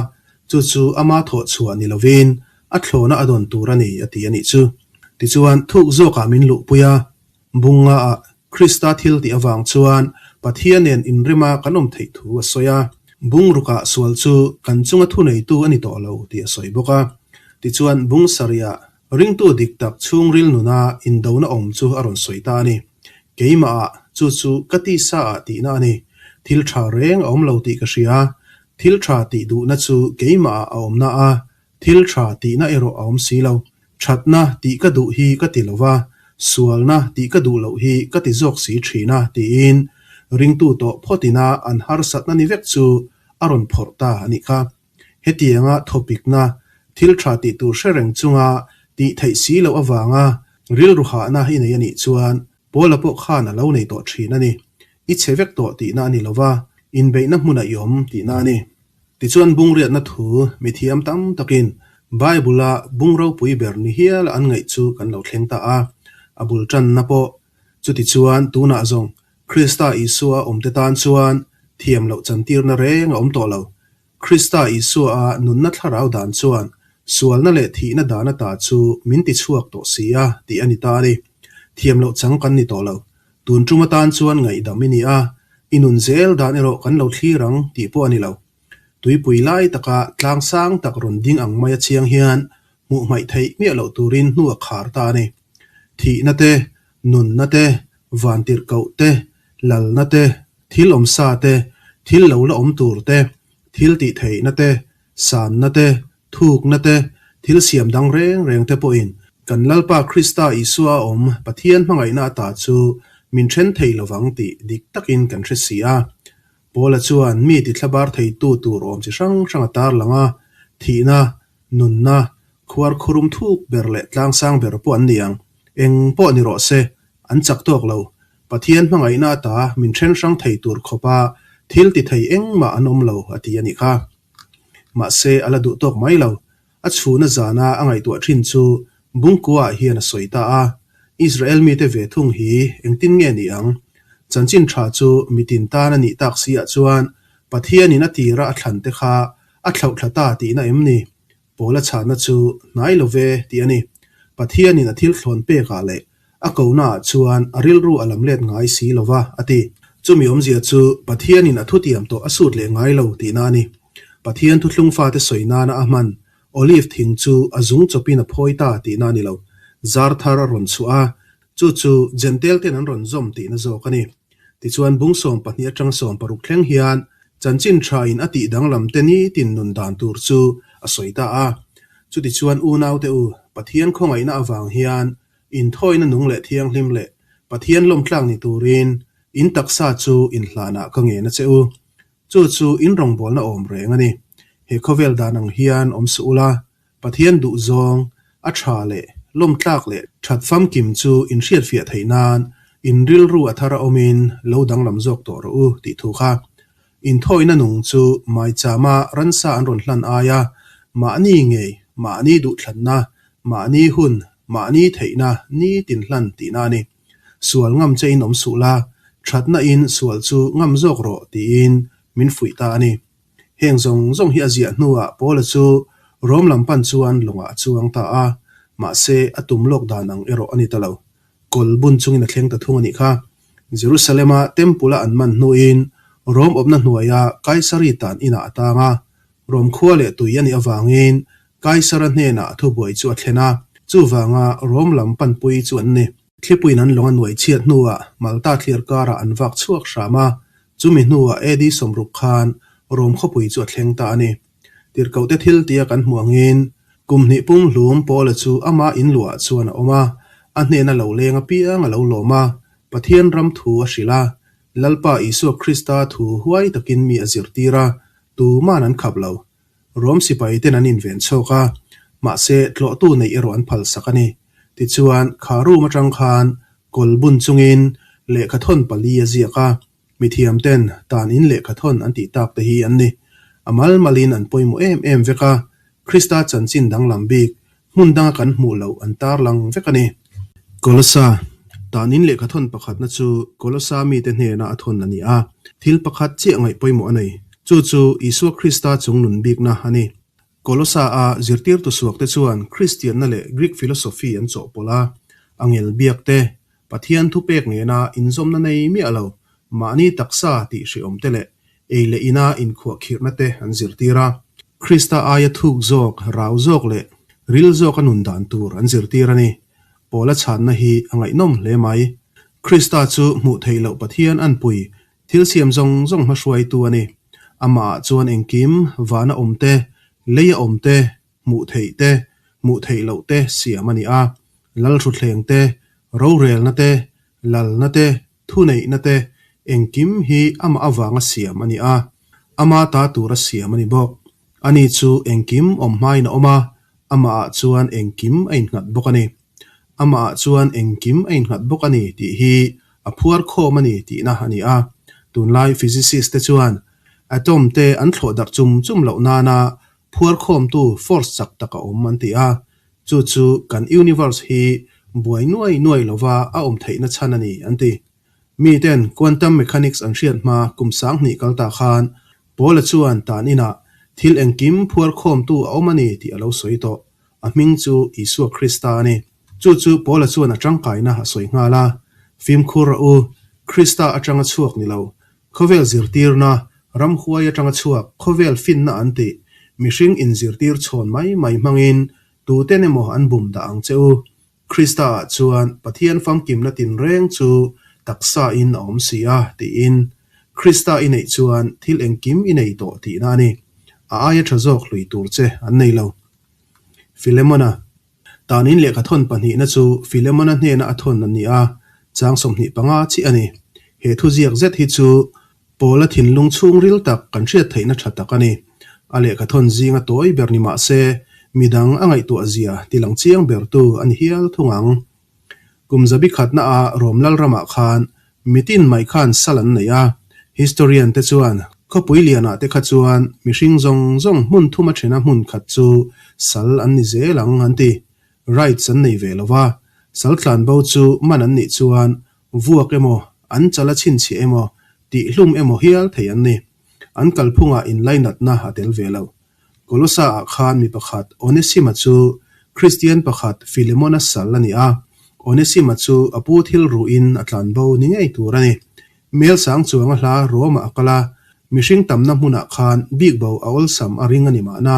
chu chu ama thawh chhuah ni lovin a thlawna a dawn tur a ni a ti a nih chu. Tichuan, thuk zawkah min luhpui a, Bunga-ah Krista thil tih avang chuan Pathian nen inrema kan awm theih thu a sawi a. Bungrukah sual chu kan chunga thuneitu a ni tawh lo tih a sawi bawk a. Tichuan, bung sarihah ringtu dik tak chhungril nuna indona awm chu a rawn sawi ta a ni. Keimahah, chu chu ka tisa-ah tihna a ni. Thil tha reng a awm lo tih ka hria. Thil tha tih duhna chu keimahah a awmna a, Thil tha tihna erawh a awm si lo. Thatna tih ka duh hi ka ti lo va, sualna tih ka duh loh hi ka ti zawk si thin a, tiin ringtu tawh phawtina an harsatna ni vek chu a rawn phawrh ta a nih kha. Hetianga thawpikna, thil tha tih tur hre reng chunga tih theih si loh avanga rilru hahna i nei a nih chuan Paula pawh khan a lo nei tawh thin a ni. I chhe vek tawh tihna a ni lo va, inbeihna hmunah i awm tihna a ni. Tichuan bungriatna thu mithiam tam takin Bible-a bung ropui ber ni hial an ngaih chu kan lo thleng ta a, a bul tanna pawh. Chutichuan tunah zawng Krista Isua awmte tan chuan thiam loh chantirna reng a awm tawh lo. Krista Isua-a nunna thlarau dan chuan sualna leh thihna dan ata chu min tichhuak tawh si a tih a ni ta a ni. Thiam loh chang kan ni tawh lo. Tun tum atan chuan ngaihdam i ni a, i nun zel dan erawh kan lo thlir ang tih pawh a ni lo. Tuipui lai taka tlang sang tak rawn ding ang maia chiang hian hmuh hmaih theih miah loh turin hnu a khar ta a ni. Thihna te, nunna te, vantirhkoh te, lalna te, thil awmsa te, thil lo la awm tur te, thil tih theihna te, sanna te, thukna te, thil siam dang reng reng te pawhin. Kan Lalpa Krista Isua a awm Pathian hmangaihna ata chu min then thei lovang tih dik takin kan hre si a. Paula chuan mi tithlabar theitu tur awm chi hrang hrang a tarlang a, thihna, nunna, khuar khurum thuk ber leh tlangsang ber pawh an ni ang. Eng pawh ni rawh se, an chak tawk lo. Pathian hmangaihna ata min then hrang thei tur khawpa thil ti thei engmah an awm lo a ti a nih kha. Mahse, a la duh tawk mai lo. A chhuna zana a ngaihtuah thin chu Bungkua-ah hian a sawi ta a, Israel mite ve thung hi engtin nge ni ang? Chanchin tha chu mitin tan a nih tak si ah chuan Pathianin a tira a thlan te kha a thlauhthla ta tihna em ni? Paula chhanna chu hnai lo ve tih a ni. Pathianin a thil thlawn pekah leh a kohnaah chuan a rilru a lam let ngai si lo va, a ti. Chumi awmzia chu Pathianin a thutiam tawh a sut leh ngai lo tihna a ni. Pathian thuthlung fate sawi nana a hman Olive thing chu a zung chawpin a phawi ta tihna a ni lo. Zar thar a rawn chhuah a, chu chu Jentail ten an rawn zawm tihna zawk a ni. Tichuan bung 12 atang 60 thleng hian chanchin tha in a tih danglam te nitin nun dan tur chu a sawi ta a. Chutichuan unaute u, Pathian khawngaihna avang hian inthawina nung leh thianghlim leh Pathian lawmtlak ni turin in taksa chu inhlanah ka ngen a che u. Chu chu in rawngbawlna awm reng a ni. He khawvel dan ang hian awm suh ula, Pathian duhzawng, a tha leh lawmtlak leh that famkim chu in hriatfiah theih nan in rilru a thar a awmin lo danglam zawk tawh rawh u tih thu kha. Inthawina nung chu maichama ransa an rawn hlan aia mahni ngei, mahni duhthlanna, mahni hun, mahni theihna nitin hlan tihna a ni. Sual ngam che in awm suh la, thatna in sual chu ngam zawk rawh tiin min fuih ta a ni. Heng zawng zawng hi a ziah hnuah Paula chu Rom lam pan chuan lawngah a chuang ta a, mahse a tum lawk dan ang erawh a ni ta lo. Kawl bun chungin a thleng ta thung a nih kha. Jerusalem-a Temple-a an man hnuin Rom awpna hnuaia Kaisari tan inah a tang a, Rom khua leh tui a nih avangin Kaisara hnenah a thubuai chu a thlen a, chuvanga Rom lam panpui chu an ni. Thlipuiin an lawng a nuai chhiat hnuah Malta thlir karah an vak chhuak hram a, chumi hnuah AD 60 khan Rom khawpui chu a thleng ta a ni. Tirhkohte thil tia kan hmuh angin kum hnih pumhlum Paula chu ama inluahah chuan a awm a, a hnena lo leng apiang a lo lawm a, Pathian ram thu a hrilh a, Lalpa Isua Krista thu huai takin mi a zirtir a, tuman an khap lo. Rom sipai ten an inven chhawk a, mahse tlawhtu neih erawh an phalsak a ni. Tichuan, kha room atang khan kawl bun chungin lehkha thawn pali a ziak a, mithiam ten tan in lehkha thawn an tih tak te hi an ni. A mal malin an pawimawh em em vek a, Krista chanchin danglam bik hmun danga kan hmuh loh an tarlang vek a ni. Kolosa, tan in lehkha thawn pakhatna chu Kolosa mite hnena a thawn a ni a, thil pakhat chiah ngaih pawimawh a nei. Chu chu Isua Krista chung nun bikna a ni. Kolosa-a zirtirtu suakte chuan Kristianna leh Greek philosophy an chawhpawlh a, angel biak te, Pathian thupek nena inzawmna nei miah lo, mahni taksa tih hrehawm te leh ei leh ina inkhuahkhirhna te an zirtir a. Krista aia thuk zawk, rau zawk leh ril zawka nun dan tur an zirtir a ni. Paula chhanna hi a ngaihnawm hle mai. Krista chu hmuh theih loh Pathian anpui Thil siam zawng zawng hmahruaitu a ni. Amahah chuan engkim, vana awm te, leia awm te, hmuh theih te, hmuh theih loh te siam a ni a. Lalhruthleng te, rorelna te, lalna te, thuneihna te, engkim hi amah avanga siam a ni a. Ama ta tura siam a ni bawk. Ani chu engkim awm hmain a awm a, amahah chuan engkim a innghat bawk a ni. Amahah chuan engkim a innghat bawk a ni tih hi a phuar khawm a ni tihna a ni a. Tunlai physicist te chuan atom te an thlawh darh chum chum loh nana phuar khawmtu force chak tak a awm an ti a. Chu chu kan universe hi buai nuai nuai lova a awm theihna chhan a ni an ti. Miten quantum mechanics an hriat hma kum 2000 kal ta khan Paula chuan tan inah thil engkim phuar khawmtu a awm a ni tih a lo sawi tawh. A hming chu Isua Krista a ni. Chu chu Paula chuan a tangkaina a sawi nghal a, Fimkhur rawh u, Krista atanga chhuak ni lo, khawvel zirtirna, ramhuai atanga chhuak, khawvel finna an tih, mihring inzirtir chhawn mai mai hmangin tuten emaw an bum dah ang che u. Krista-ah chuan Pathian famkimna tinreng chu taksa in a awm si a, tiin. Krista i neih chuan thil engkim i nei tawh tihna a ni. A aia tha zawk hlui tur che an nei lo. Philemon-a. Tanin lehkha thawn pahnihna chu Filemona hnena a thawn a ni a, chang 25 chiah a ni. He thuziak zet hi chu Paula thinlung chhungril tak kan hriat theihna tha tak a ni. A lehkha thawn zinga tawi ber ni mah se, midang a ngaihtuah zia tilang chiang bertu a ni hial thung ang. Kum zabi khatna a Rom Lalramah khan mitin mai khan sal an nei a, historian te chuan khawpui lianah te kha chuan mihring zawng zawng hmun thuma thena hmun khat chu sal an ni zel ang an ti. Rights an nei ve lo va, sal tlanbo chu man an nih chuan vuak emaw, an chal a chhinchhiah emaw, tihhlum emaw hial thei an ni. An kalphungah inlainatna a tel ve lo. Kolosa-ah khan mi pakhat Onesima chu Kristian pakhat Filemona sal a ni a, Onesima chu a pu thil ruhin a tlanbo ni ngei tur a ni. Mel sang chuang a hla Rome-ah a kal a, mihring tamna hmunah khan bikbo a awlsam a ring a ni mahna.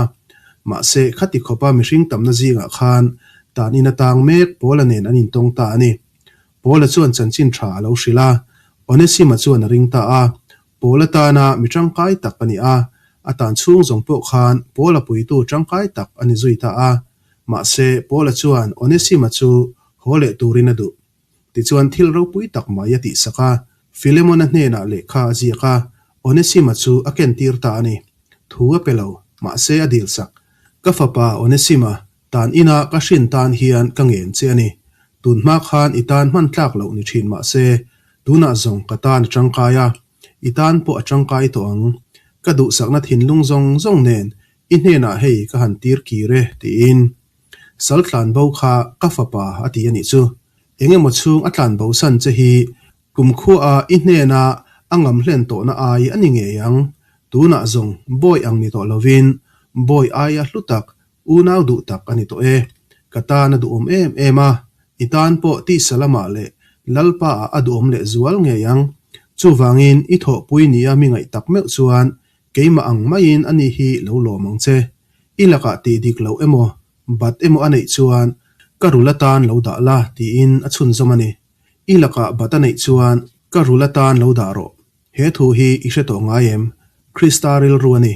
Mahse, khati khawpa mihring tamna zingah khan tan in atang mek Paula nen an intawng ta a ni. Paula chuan chanchin tha a lo hrilh a, Onesima chuan a ring ta a, Paula tana mi tangkai tak a ni a, a tan chhung zawng pawh khan Paula puitu tangkai tak a ni zui ta a. Mahse, Paula chuan Onesima chu haw leh turin a duh. Tichuan thil ropui tak mai a tihsak a, Filemona hnenah lehkha a ziak a, Onesima chu a kentir ta a ni. Thu a pe lo, mahse a dilsak. Ka fapa Onesima, Tan ina ka hrin tan hian ka ngen che a ni. Tun hma khan i tan hman tlak loh ni thin mah se, tunah zawng ka tan a tangkai a, i tan pawh a tangkai tawh ang. Ka duhsakna thinlung zawng zawng nen i hnenah hei ka han tir kir e, tiin. Sal tlanbo kha ka fapa a ti a nih chu. Eng emaw chhung a tlanbo san che hi Kumkhuaah i hnena a ngam hlen tawhna ai a ni ngei ang. Tunah zawng bawi ang ni tawh lovin bawi aia hlu tak Unau duh tak a ni tawh e. Ka tan a duhawm em em a, i tan pawh tisa lamah leh Lalpa ah a duhawm leh zual ngei ang. Chuvangin i thawhpui nia mi ngaih tak meuh chuan keimah ang maiin ani hi lo lawm ang che. I lakah tih dik loh emaw, bat emaw a neih chuan ka rul atan lo dah la tiin a chhunzawm a ni. I lakah bat a neih chuan ka rul atan lo dah rawh. He thu hi i hre tawh ngai em? Krista rilru a ni.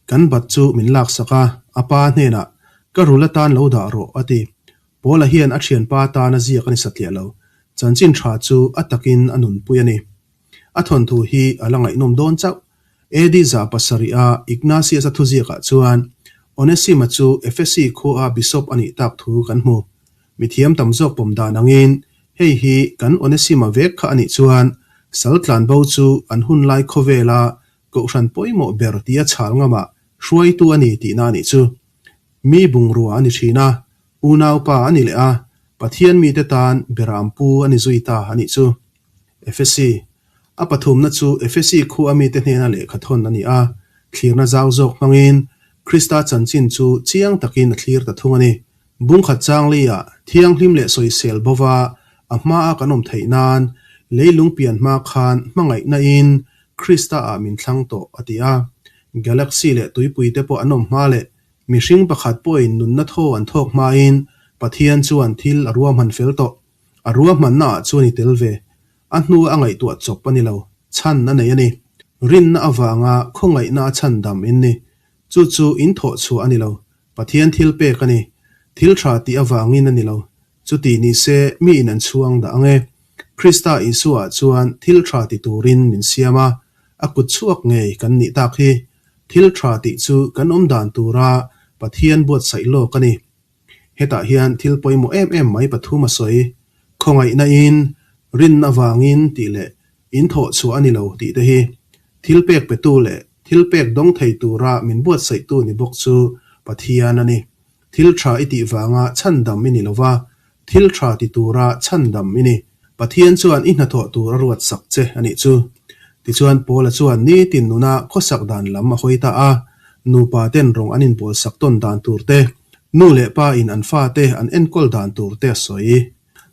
Kan bat chu min laksak a, a pa hnenah, Ka rul atan lo dah rawh, a ti. Paula hian a thianpa tan a ziak a ni satliah lo. Chanchin tha chu a takin a nunpui a ni. A thawnthu hi a la ngaihnawm dawn chauh. AD 700 a Ignatius-a thuziakah chuan Onesima chu Ephesi khua bishop a nih tak thu kan hmu. Mithiam tam zawk pawm dan angin hei hi kan Onesima vek kha a nih chuan sal tlanbo chu an hunlai khawvela Kohhran pawimawh ber tia chhal ngamah hruaitu a ni tihna a nih chu. Mi bungrua a ni thin a, unaupa a ni leh a, Pathian mite tan berampu a ni zui ta a nih chu. Efesi. A pathumna chu Efesi khua mite hnena lehkha thawn a ni a, thlirna zau zawk hmangin Krista chanchin chu chiang takin a thlir ta thung a ni. Bungkhat changlia thianghlim leh sawisel bova a hmaa kan awm theih nan leilung pian hma khan hmangaihna in Krista ah min thlang tawh a ti a. Galaxy leh tuipui te pawh an awm hma leh mihring pakhat pawhin nunna thaw an thawk hmain Pathian chuan thil a ruahman fel tawh. A ruahmanna ah chuan i tel ve. A hnu a ngaihtuah chawp a ni lo, chhan a nei a ni. Rinna avanga khawngaihna a chhan dam in ni. Chu chu in thawh chhuah a ni lo, Pathian thil pek a ni. Thil tha tih avangin a ni lo. Chuti ni se mi in an chhuang dah ang e. Krista Isua ah chuan thil tha ti turin min siam a, a kut chhuak ngei kan nih tak hi. Thil tha tih chu kan awm dan tura Pathian buatsaih lawk a ni. Hetah hian thil pawimawh em em mai pathum a sawi. Khawngaihna in, rinna vangin tih leh in thawh chhuah a ni lo tih te hi. Thil pek petu leh thil pek dawng thei tura min buatsaihtu ni bawk chu Pathian a ni. Thil tha i tih vanga chhandam i ni lova, thil tha ti tura chhandam i ni. Pathian chuan i hnathawh tur a ruat sak che a nih chu. Tichuan Paula chuan nitin nuna khawsak dan lam a hawi ta a, nupa ten rawng an inbawl sak tawn dan tur te, nu leh pa in an fate an enkawl dan tur te a sawi.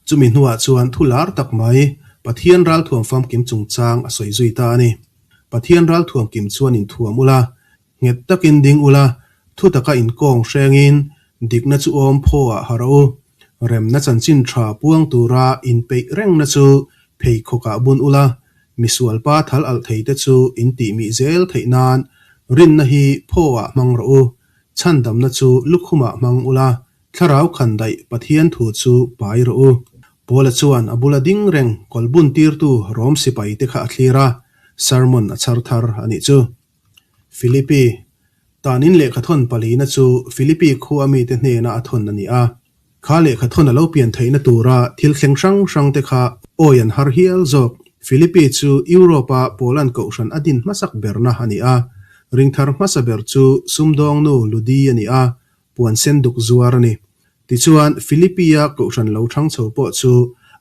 Chumi hnuah chuan thu lar tak mai Pathian ralthuam famkim chungchang a sawi zui ta a ni. Pathian ralthuam kim chuan inthuam ula, Nghet takin ding ula, thu taka inkawng hrengin dikna chu awm phaw ah harh u. Remna chanchin tha puang tura inpeih rengna chu pheikhawk ah bun ula, misual pa thal alh thei te chu in tih mih zel theih nan rinna hi phaw ah hmang rawh u. Chhandamna chu lukhum ah hmang ula. Thlarau khandaih Pathian thu chu pai rawh u. Paula chuan a bula ding reng kawlh bun tirtu Rom sipai te kha a thlir a, sermon a chhar thar a nih chu. Philippi, Tanin lehkhathawn palina chu Philippi khua mite hnena a thawn a ni a. Kha lehkhathawn a lo pian theihna tura thil thleng hrang hrang te kha awi an har hial zawk. Philippi chu Europe-a Poland kohhran a din hmasak berna a ni a. Ringthar hmasa ber chu sumdawngnu Ludi a ni a, puan sen duk zuar a ni. Tichuan, Philippi-a kohhran lo thang chho pawh chu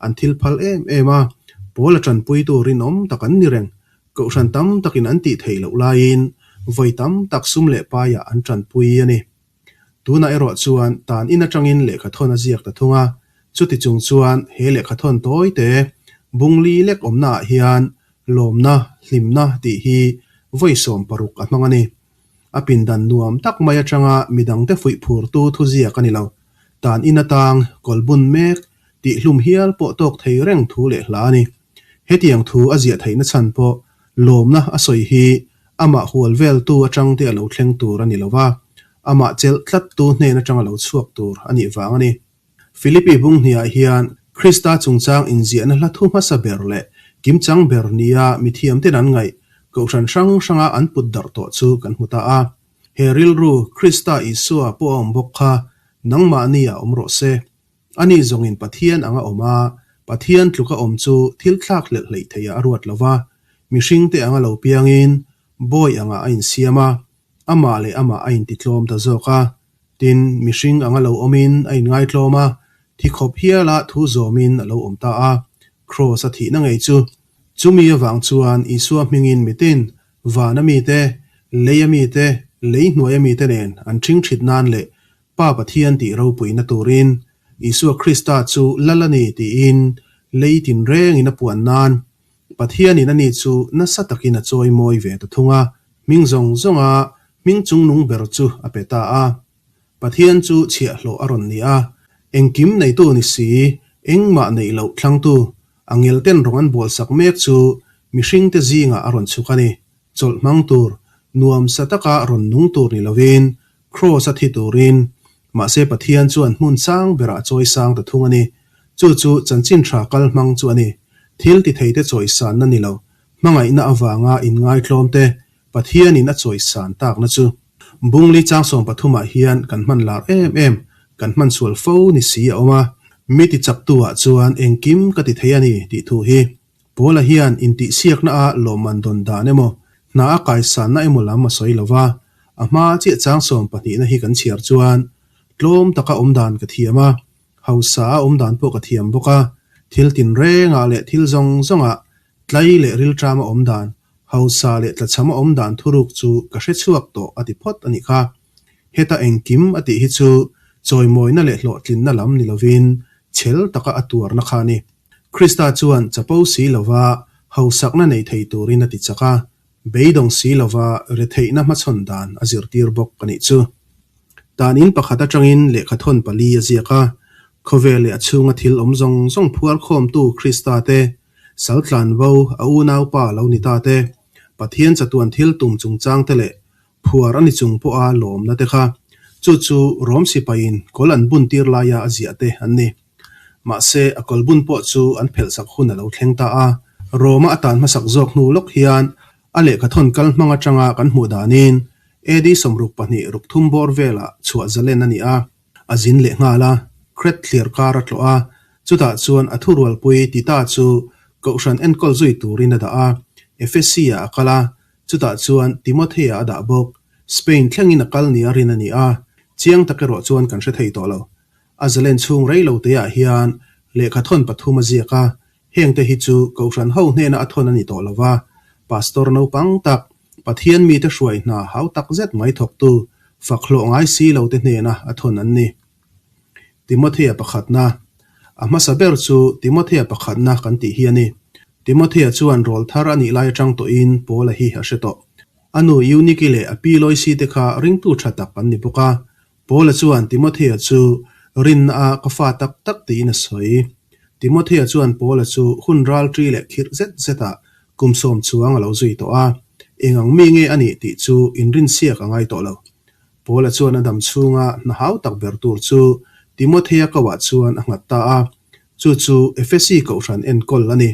an thil phal em em a, Paul a tanpuitu rinawm tak an ni reng. Kohhran tam takin an tih theih loh laiin vawi tam tak sum leh paiah an tanpui a ni. Tunah erawh chuan tan in atangin lehkhathawn a ziak ta thung a, chuti chung chuan he lehkhathawn tawi te bungli lek awmnaah hian lawmna, hlimna tih hi vawi 16 a hmang a ni. A pindan nuam tak mai atanga midangte fuih phurtu thuziak a ni lo. Tan in atang kawlbun mek tih hlum hial pawh tawk thei reng thu leh hla a ni. Hetiang thu a ziah theihna chhan pawh lawmna a sawi hi amah hual veltu atang te a lo thleng tur a ni lo va, amah chelh tlattu hnen atanga lo chhuak tur a nih vang a ni. Philippi bunghniah hian Krista chungchang inziahna hla thu hmasa ber leh kimchang ber nia mithiamten an ngaih kohhran hrang hranga an put darh tawh chu kan hmu ta a. He rilru Krista Isua pawh a awm bawk kha nangmahni ah awm rawh se. Ani zawngin Pathian anga awm a, Pathian tluka awm chu thil thlak hlelh hleih theihah a ruat lo va, mihringte anga lo piangin bawi angah a insiam a, amah leh amah a intitlawm ta zawk a. Tin, mihring anga lo awmin a inngaitlawm a, thi khawp hiala thu zawmin a lo awm ta a, Kraws a thihna ngei chu. Chumi avang chuan Isua hmingin mitin, vana mite, leia mite, lei hnuaia mite nen an ṭhingṭhit nan leh Pa Pathian tih ropuina turin Isua Krista chu Lal a ni tiin lei tinrengin a puan nan Pathianin ani chu nasa takin a chawi mawi ve ta thung a, hming zawng zawnga hming chungnung ber chu a pe ta a. Pathian chu chhiahhlawh a rawn ni a, engkim neitu ni si, engmah neih loh thlangtu, a ngelten rawng an bualsak mek chu mihringte zingah a rawn chhuk a ni. Chawlh hmang tur, nuamsa taka rawn nung tur ni lovin, Kraws a thi turin, mahse Pathian chuan hmun sang berah chawi sang ta thung a ni. Chu chu chanchin tha kal hmang chu a ni. Thil ti theite chawi sanna ni lo, hmangaihna avanga inngaitlawm te Pathianin a chawi san takna chu. Bungli chang 13 ah hian kan hman lar em em, kan hman sual fo ni si a awm a. Mi ti chaktu ah chuan engkim ka ti thei a ni tih thu hi Paula hian intihsiakna a lawmman dawn dan emaw, hna a kaisanna emaw lam a sawi lo va, a hma chiah chang sawmpahnihna hi kan chhiar chuan tlawm taka awm dan ka thiam a, hausa a awm dan pawh ka thiam bawk a, thil tinrengah leh thil zawng zawngah tlai leh rilṭama awm dan, hausa leh tlachhama awm dan thuruk chu ka hre chhuak tawh a ti phawt a nih kha. Heta engkim a tih hi chu chawimawina leh hlawhtlinna lam ni lovin chhel taka a tuarna kha a ni. Krista chuan chapo si lova hausakna nei thei turin a ti chak a, beidawng si lova retheihna hmachhawn dan a zirtir bawk a nih chu. Tan in pakhat atangin lehkhathawn pali a ziak a, khawvel leh a chhunga thil awm zawng zawng phuar khawmtu Krista te, saltlanvo a unaupa lo ni ta te, Pathian chatuan thil tum chungchang te leh phuar a ni chung pawha lawmna te kha, chu chu Rom sipaiin kawl an buntir laia a ziah te an ni. Mahse, a kawlbun pawh chu an phelhsak hun a lo thleng ta a. Roma a tan hmasak zawk hnu lawk hian a lehkhathawn kal hmang atanga kan hmuh danin AD 62 ruk thum bawr velah chhuah zalen a ni a, a zin leh nghal a, Kret thliar kar a tlawh a, chutah chuan a thurualpui Tita chu Kohhran enkawl zui turin a dah a, Efesi-ah a kal a, chutah chuan Timothea a dah bawk. Spain thlengin a kal nia rin a ni a, chiang tak erawh chuan kan hre thei tawh lo. A zalen chhung rei lo teah hian lehkha thawn pathum a ziak a, hengte hi chu Kohhran ho hnena a thawn a ni tawh lo va, Pastor naupang tak, Pathian mite hruai hna hau tak zet mai thawktu, fak hlawh ngai si lo te hnena a thawn an ni. Timothea pakhatna, A hmasa ber chu Timothea pakhatna kan tih hi a ni. Timothea chuan rawl thar a nih lai atang tawhin Paula hi a hre tawh. A nu Euniki leh a pi Loisi te kha ringtu tha tak an ni bawk a, Paula chuan Timothea chu rinna a ka fa tak tak tiin a sawi. Timothea chuan Paula chu hun ralṭi leh khirh zet zetah kum sawm chuang a lo zui tawh a, eng ang mi nge a nih tih chu inrinsiak a ngai tawh lo. Paula chuan a dam chhunga hna hau tak ber tur chu Timothea koah chuan a nghat ta a. Chu chu Efesi kohhran enkawl a ni.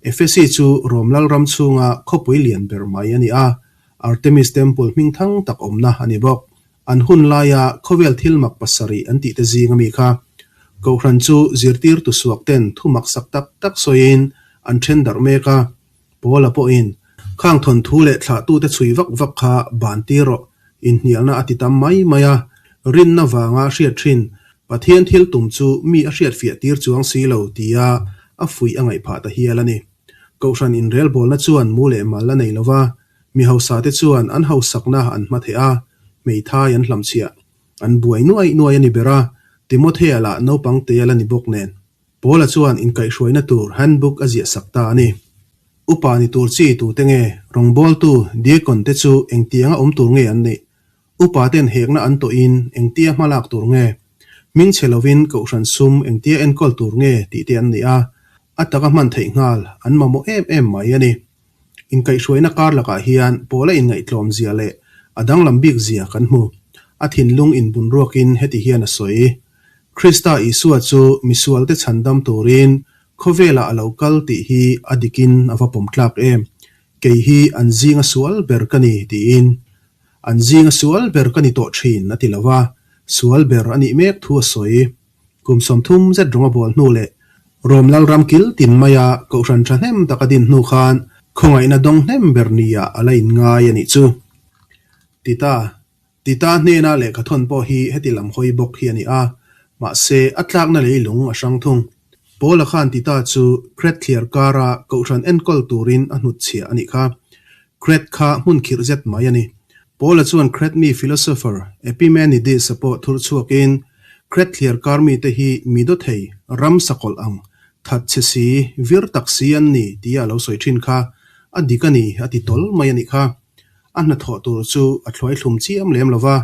Efesi chu Rom lalram chhunga khawpui lian ber mai a ni a, Artemis Temple hmingthang tak awmna a ni bawk. An hun laia khawvel thil mak pasarih an tihte zing ami kha. Kohhran chu zirtirtu suak ten thu maksak tak tak sawiin an then darh mek a. Paula pawhin, Khang thawnthu leh thlahtute chhui vak vak kha ban tir rawh, inhnialna a ti tam mai mai a. Rinna vanga hriat thin, Pathian thil tum chu mi a hriatfiah tir chuang si lo tia a fuih a ngaih phah ta hial a ni. Kohhran inrelbawlna chuan mu leh mal a nei lo va, Mi hausate chuan an hausakna an hma theh a, hmeithai an hlamchhiah. An buai nuai nuai a ni ber a, Timothea lah naupang te a la ni bawk nen. Paula chuan inkaihhruaina tur handbook a ziah sak ta a ni. Upa ni tur chi tute nge, rawngbawltu, deacon te chu engtianga awm tur nge an nih? Upa ten hekna an tawhin engtia hma lak tur nge? Hming chhe lovin kohhran sum engtia enkawl tur nge tih te an ni a, a taka hman theih nghal an mamawh em em mai a ni. Inkaihhruaina kar lakah hian pawla inngaihtlawm zia leh a danglam bik zia kan hmu. A thinlung inbun ruakin heti hian a sawi, Krista Isua chu misualte chhandam turin khawvelah a lo kal tih hi a dikin a va pawm tlak em? Kei hi an zinga sual ber ka ni tiin. An zinga sual ber ka ni tawh thin a ti lo va, sual ber a nih mek thu a sawi. Kum 30 zet rawng a bual hnu leh Rom Lalram kil tin maia Kohhran thahnem tak a din hnu khan khawngaihna dawng hnem ber nia a la inngai a nih chu. Tita, Tita hnena lehkha thawn pawh hi heti lam hawi bawk hi a ni a, mahse a tlakna leilung a hrang thung. Paula khan Tita chu Kret thliar kara Kohhran enkawl turin a hnutchhiah a nih kha. Kret kha hmun khirh zet mai a ni. Paula chuan Kret mi philosopher Epimenides-a pawh thur chhuakin, Kret thliar kar mite hi mi daw thei, ram sakawlh ang, that chhe si, vir tak si an ni tia a lo sawi thin kha a dik a ni a ti tawl mai a nih kha. A hnathawh tur chu a thluai thlum chiam lem lo va,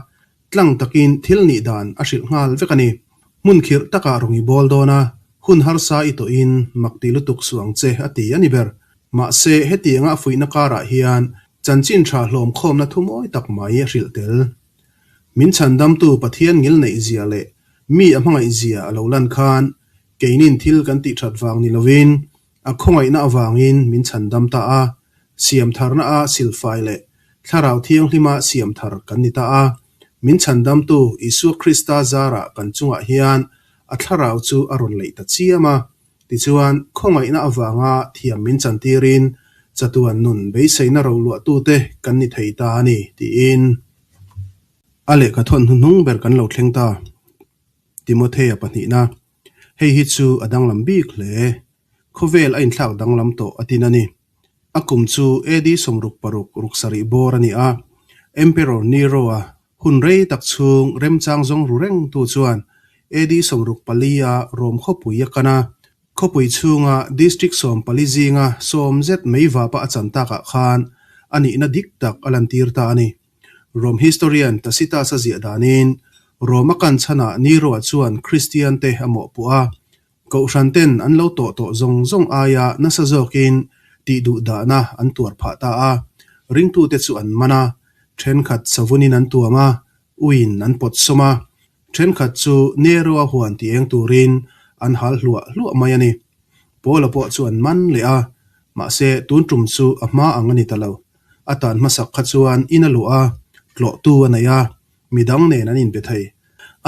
tlang takin thil nih dan a hrilh nghal vek a ni. Hmun khirh takah rawn i bawl dawn a, hun harsa i tawhin mak ti lutuk suh ang che a ti a ni ber. Mahse, hetianga a fuihna karah hian chanchin tha hlawm khawmna thu mawi tak mai a hrilh tel. Min chhandamtu Pathian ngil neih zia leh mi a hmangaih zia a lo lan khan keinin thil kan tih that vang ni lovin a khawngaihna avangin min chhandam ta a, siamtharna a silfai leh Thlarau Thianghlima siamthar kan ni ta a. Min chhandamtu Isua Krista zarah kan chungah hian a Thlarau chu a rawn leih ta chiam a. Tichuan, khawngaihna avanga thiam min chantirin chatuan nun beiseina roluahtute kan ni thei ta a ni, tiin a lehkha thawn hnuhnung ber kan lo thleng ta. Timothea pahnihna, Hei hi chu a danglam bik hle. Khawvel a inthlak danglam tawh a tin a ni. A kum chu AD 66 ruksarih bawr a ni a, Emperor Nero-a Hun rei tak chhung remchang zawng ru reng tu chuan AD 64 a Rom khawpui a kan a, khawpui chhunga district 14 zinga sawm zet mei vapa a chan takah khan a nihna dik tak a lantir ta a ni. Rom historian Tacitus a ziah danin Rom a kan chhanah Nero-a chuan Kristian te a mawhpuh a, Kohhran ten an lo tawh tawh zawng zawng aia nasa zawkin tih duh dahna an tuar phah ta a, ringtute chu an man a, thenkhat savunin an tuam a, uiin an pawt sawm a, thenkhat chu Nero-a huan ti eng turin an hal hluah hluah mai a ni. Paula pawh chu an man leh a, mahse tun tum chu a hma ang a ni ta lo. A tan hmasak kha chuan in a luah a, tlawhtu a nei a, Midang nen an inbe thei.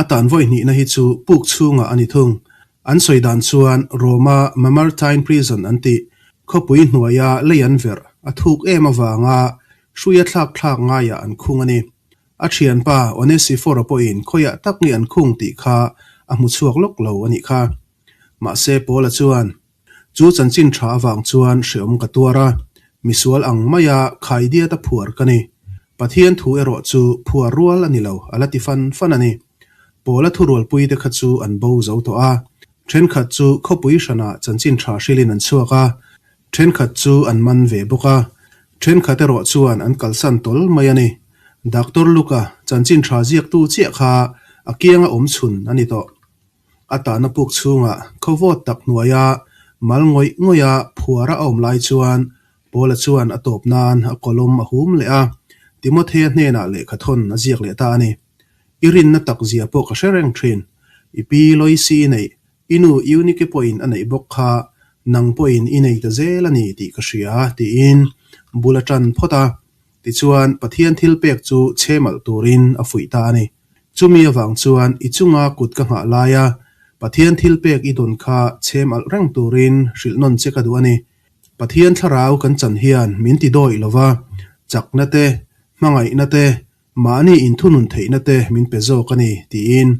A tan vawi hnihna hi chu puk chhungah a ni thung. An sawi dan chuan Roma Mamertine Prison an tih, khawpui hnuaia lei an verh a thuk em avanga hruia thlak thlak ngaiah an khung a ni. A thianpa Onesiforo pawhin khawiah tak nge an khung tih kha a hmu chhuak lawk lo a nih kha. Mahse Paula chuan, Chu chanchin tha avang chuan hreawm ka tuar a, misual ang maia khaidiat a phuar ka ni. Pathian thu erawh chu phuar rual a ni lo, a la ti fan fan a ni. Paula thurualpui te kha chu an bo zo tawh a, thenkhat chu khawpui hranah chanchin tha hrilhin an chhuak a, thenkhat chu an man ve bawk a, thenkhat erawh chuan an kalsan tawl mai a ni. Doctor Luka chanchin tha ziaktu chiah kha a kianga awm chhun a ni tawh. A tahna puk chhungah khawvawt tak hnuaia mal ngawih ngawiha phuara a awm lai chuan Paula chuan a tawp nan a kawlawm a hum leh a, Timothea hnenah lehkha thawn a ziak leh ta a ni. I rinna tak zia pawh ka hre reng thin. I pi Loisi i neih, i nu Eunike pawhin a neih bawk kha nang pawhin i nei ta zel a ni tih ka hria, tiin bul a tan phawt a. Tichuan, Pathian thilpek chu chhemalh turin a fuih ta a ni. Chumi avang chuan i chunga kut ka nghah laia Pathian thilpek i dawn kha chhem alh reng turin hrilh nawn che ka duh a ni. Pathian thlarau kan chan hian min ti dawih lo va, chakna te, hmangaihna te, mahni inthunun theihna te min pe zawk a ni, tiin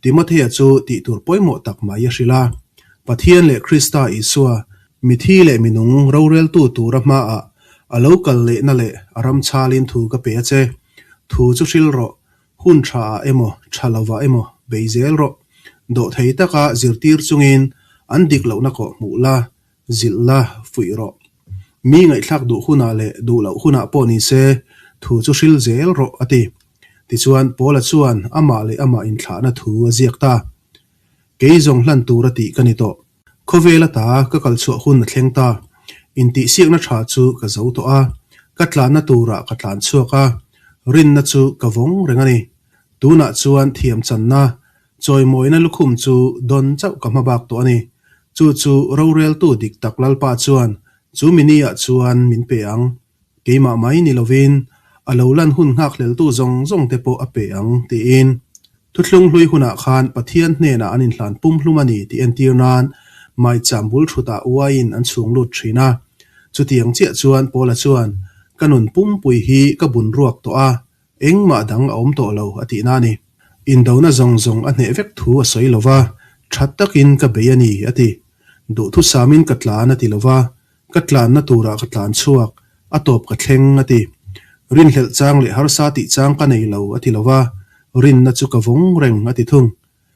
Timothea chu tih tur pawimawh tak mai a hrilh a. Pathian leh Krista Isua, mithi leh minung roreltu tura hmaah a lo kal lehna leh a ram chhalin thu ka pe a che. Thu chu hrilh rawh, Hun tha ah emaw, tha lovah emaw bei zel rawh. Dawhthei taka zirtir chungin an dik lohna kawh hmuh la, zilh la, fuih rawh. Mi ngaihthlak duh hunah leh duh loh hunah pawh ni se, thu chu hril zel rawh, a ti. Tichuan, Paula chuan amah leh amah inthlahna thu a ziak ta. Kei zawng hlan tur a tih ka ni tawh. Khawvel ata ka kal chhuah hun a thleng ta. Intihsiakna tha chu ka zo tawh a, ka tlanna turah ka tlan chhuak a, rinna chu ka vawng reng a ni. Tunah chuan thiamchanna, chawimawina lukhum chu dawn chauh ka hma bak tawh a ni. Chu chu roreltu dik tak Lalpa chuan chu mini-ah chuan min pe ang. Keimah mai ni lovin a lo lan hun nghakhleltu zawng zawng te pawh a pe ang, tiin. Thuthlung hlui hunah khan Pathian hnenah an inhlan pumhlum a ni tih entir nan maicham bul thutah uaiin an chhung lut thin a. Chutiang chiah chuan Paula chuan, Ka nun pumpui hi ka bun ruak tawh a, engmah dang a awm tawh lo a tihna a ni. Indona zawng zawng a hneh vek thu a sawi lo va, tha takin ka bei a ni a ti. Duhthusamin ka tlan a ti lo va, Ka tlanna turah ka tlan chhuak, a tawp ka thleng, a ti. Rinhlelh chang leh harsa tih chang ka nei lo, a ti lo va, rinna chu ka vawng reng, a ti thung.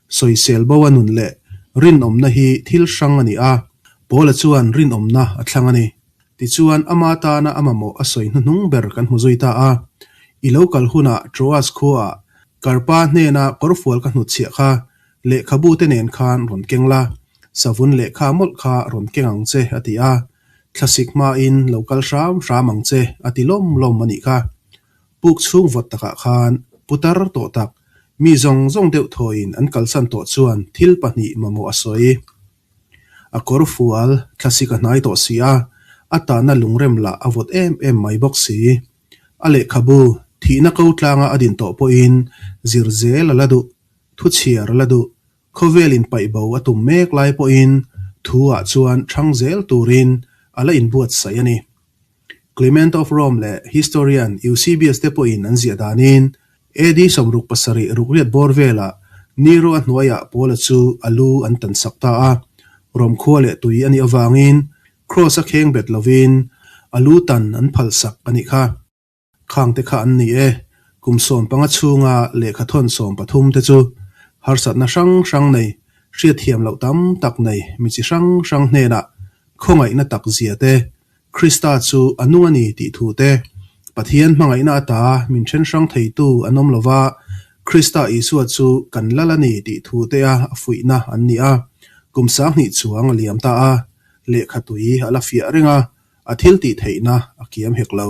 Sawisel bo a nun leh rinawmna hi thil hrang a ni a, Paula chuan rinawmna a thlang a ni. Tichuan, ama tana a mamawh a sawi hnuhnung ber kan hmu zui ta a. I lo kal hunah Troas khuaah Karpa hnena kawrfual ka hnutchhiah kha Lehkhabu te nen khan rawn keng la, savun lehkha mawlh kha rawn keng ang che, a ti a. Thlasik hmain lo kal hram hram ang che, a ti lawm lawm a nih kha. Puk chhung vawt takah khan putar tawh tak, mi zawng zawng deuh thawiin an kalsan tawh chuan thil pahnih mamawh a sawi. A kawr fual, thlasik a hnai tawh si a, a tahna lungrem lah a vawt em em mai bawk si. A lehkhabu, thihna ko tlanga a din tawh pawhin zir zel a la duh. Thu chhiar la duh, khawvel inpaih bo a tum mek lai pawhin thu ah chuan thang zel turin a la inbuatsaih a ni. Clement of Rome leh historian Eusebius te pawhin an ziah danin AD 67 rukriat bawr velah Nero a hnuaiah Paula chu a lu an tan sak ta a, Rome khua leh tui a nih avangin Cross a kheng bet lovin a lu tan an phalsak a nih kha. Khangte kha an ni e. Kum 15 chhunga lehkha thawn 13 te chu harsatna hrang hrang nei, hriatthiam loh tam tak nei mi chi hrang hrang hnenah khawngaihna tak zia te, Krista chu a nung a ni tih thu te, Pathian hmangaihna ata min then hrang theitu an awm lova, Krista Isua chu kan lal a ni tih thu te a fuihna an ni a. Kum 2000 chuang a liam ta a, lehkha tui a la fiah reng a, A thil tih theihna a kiam hek lo.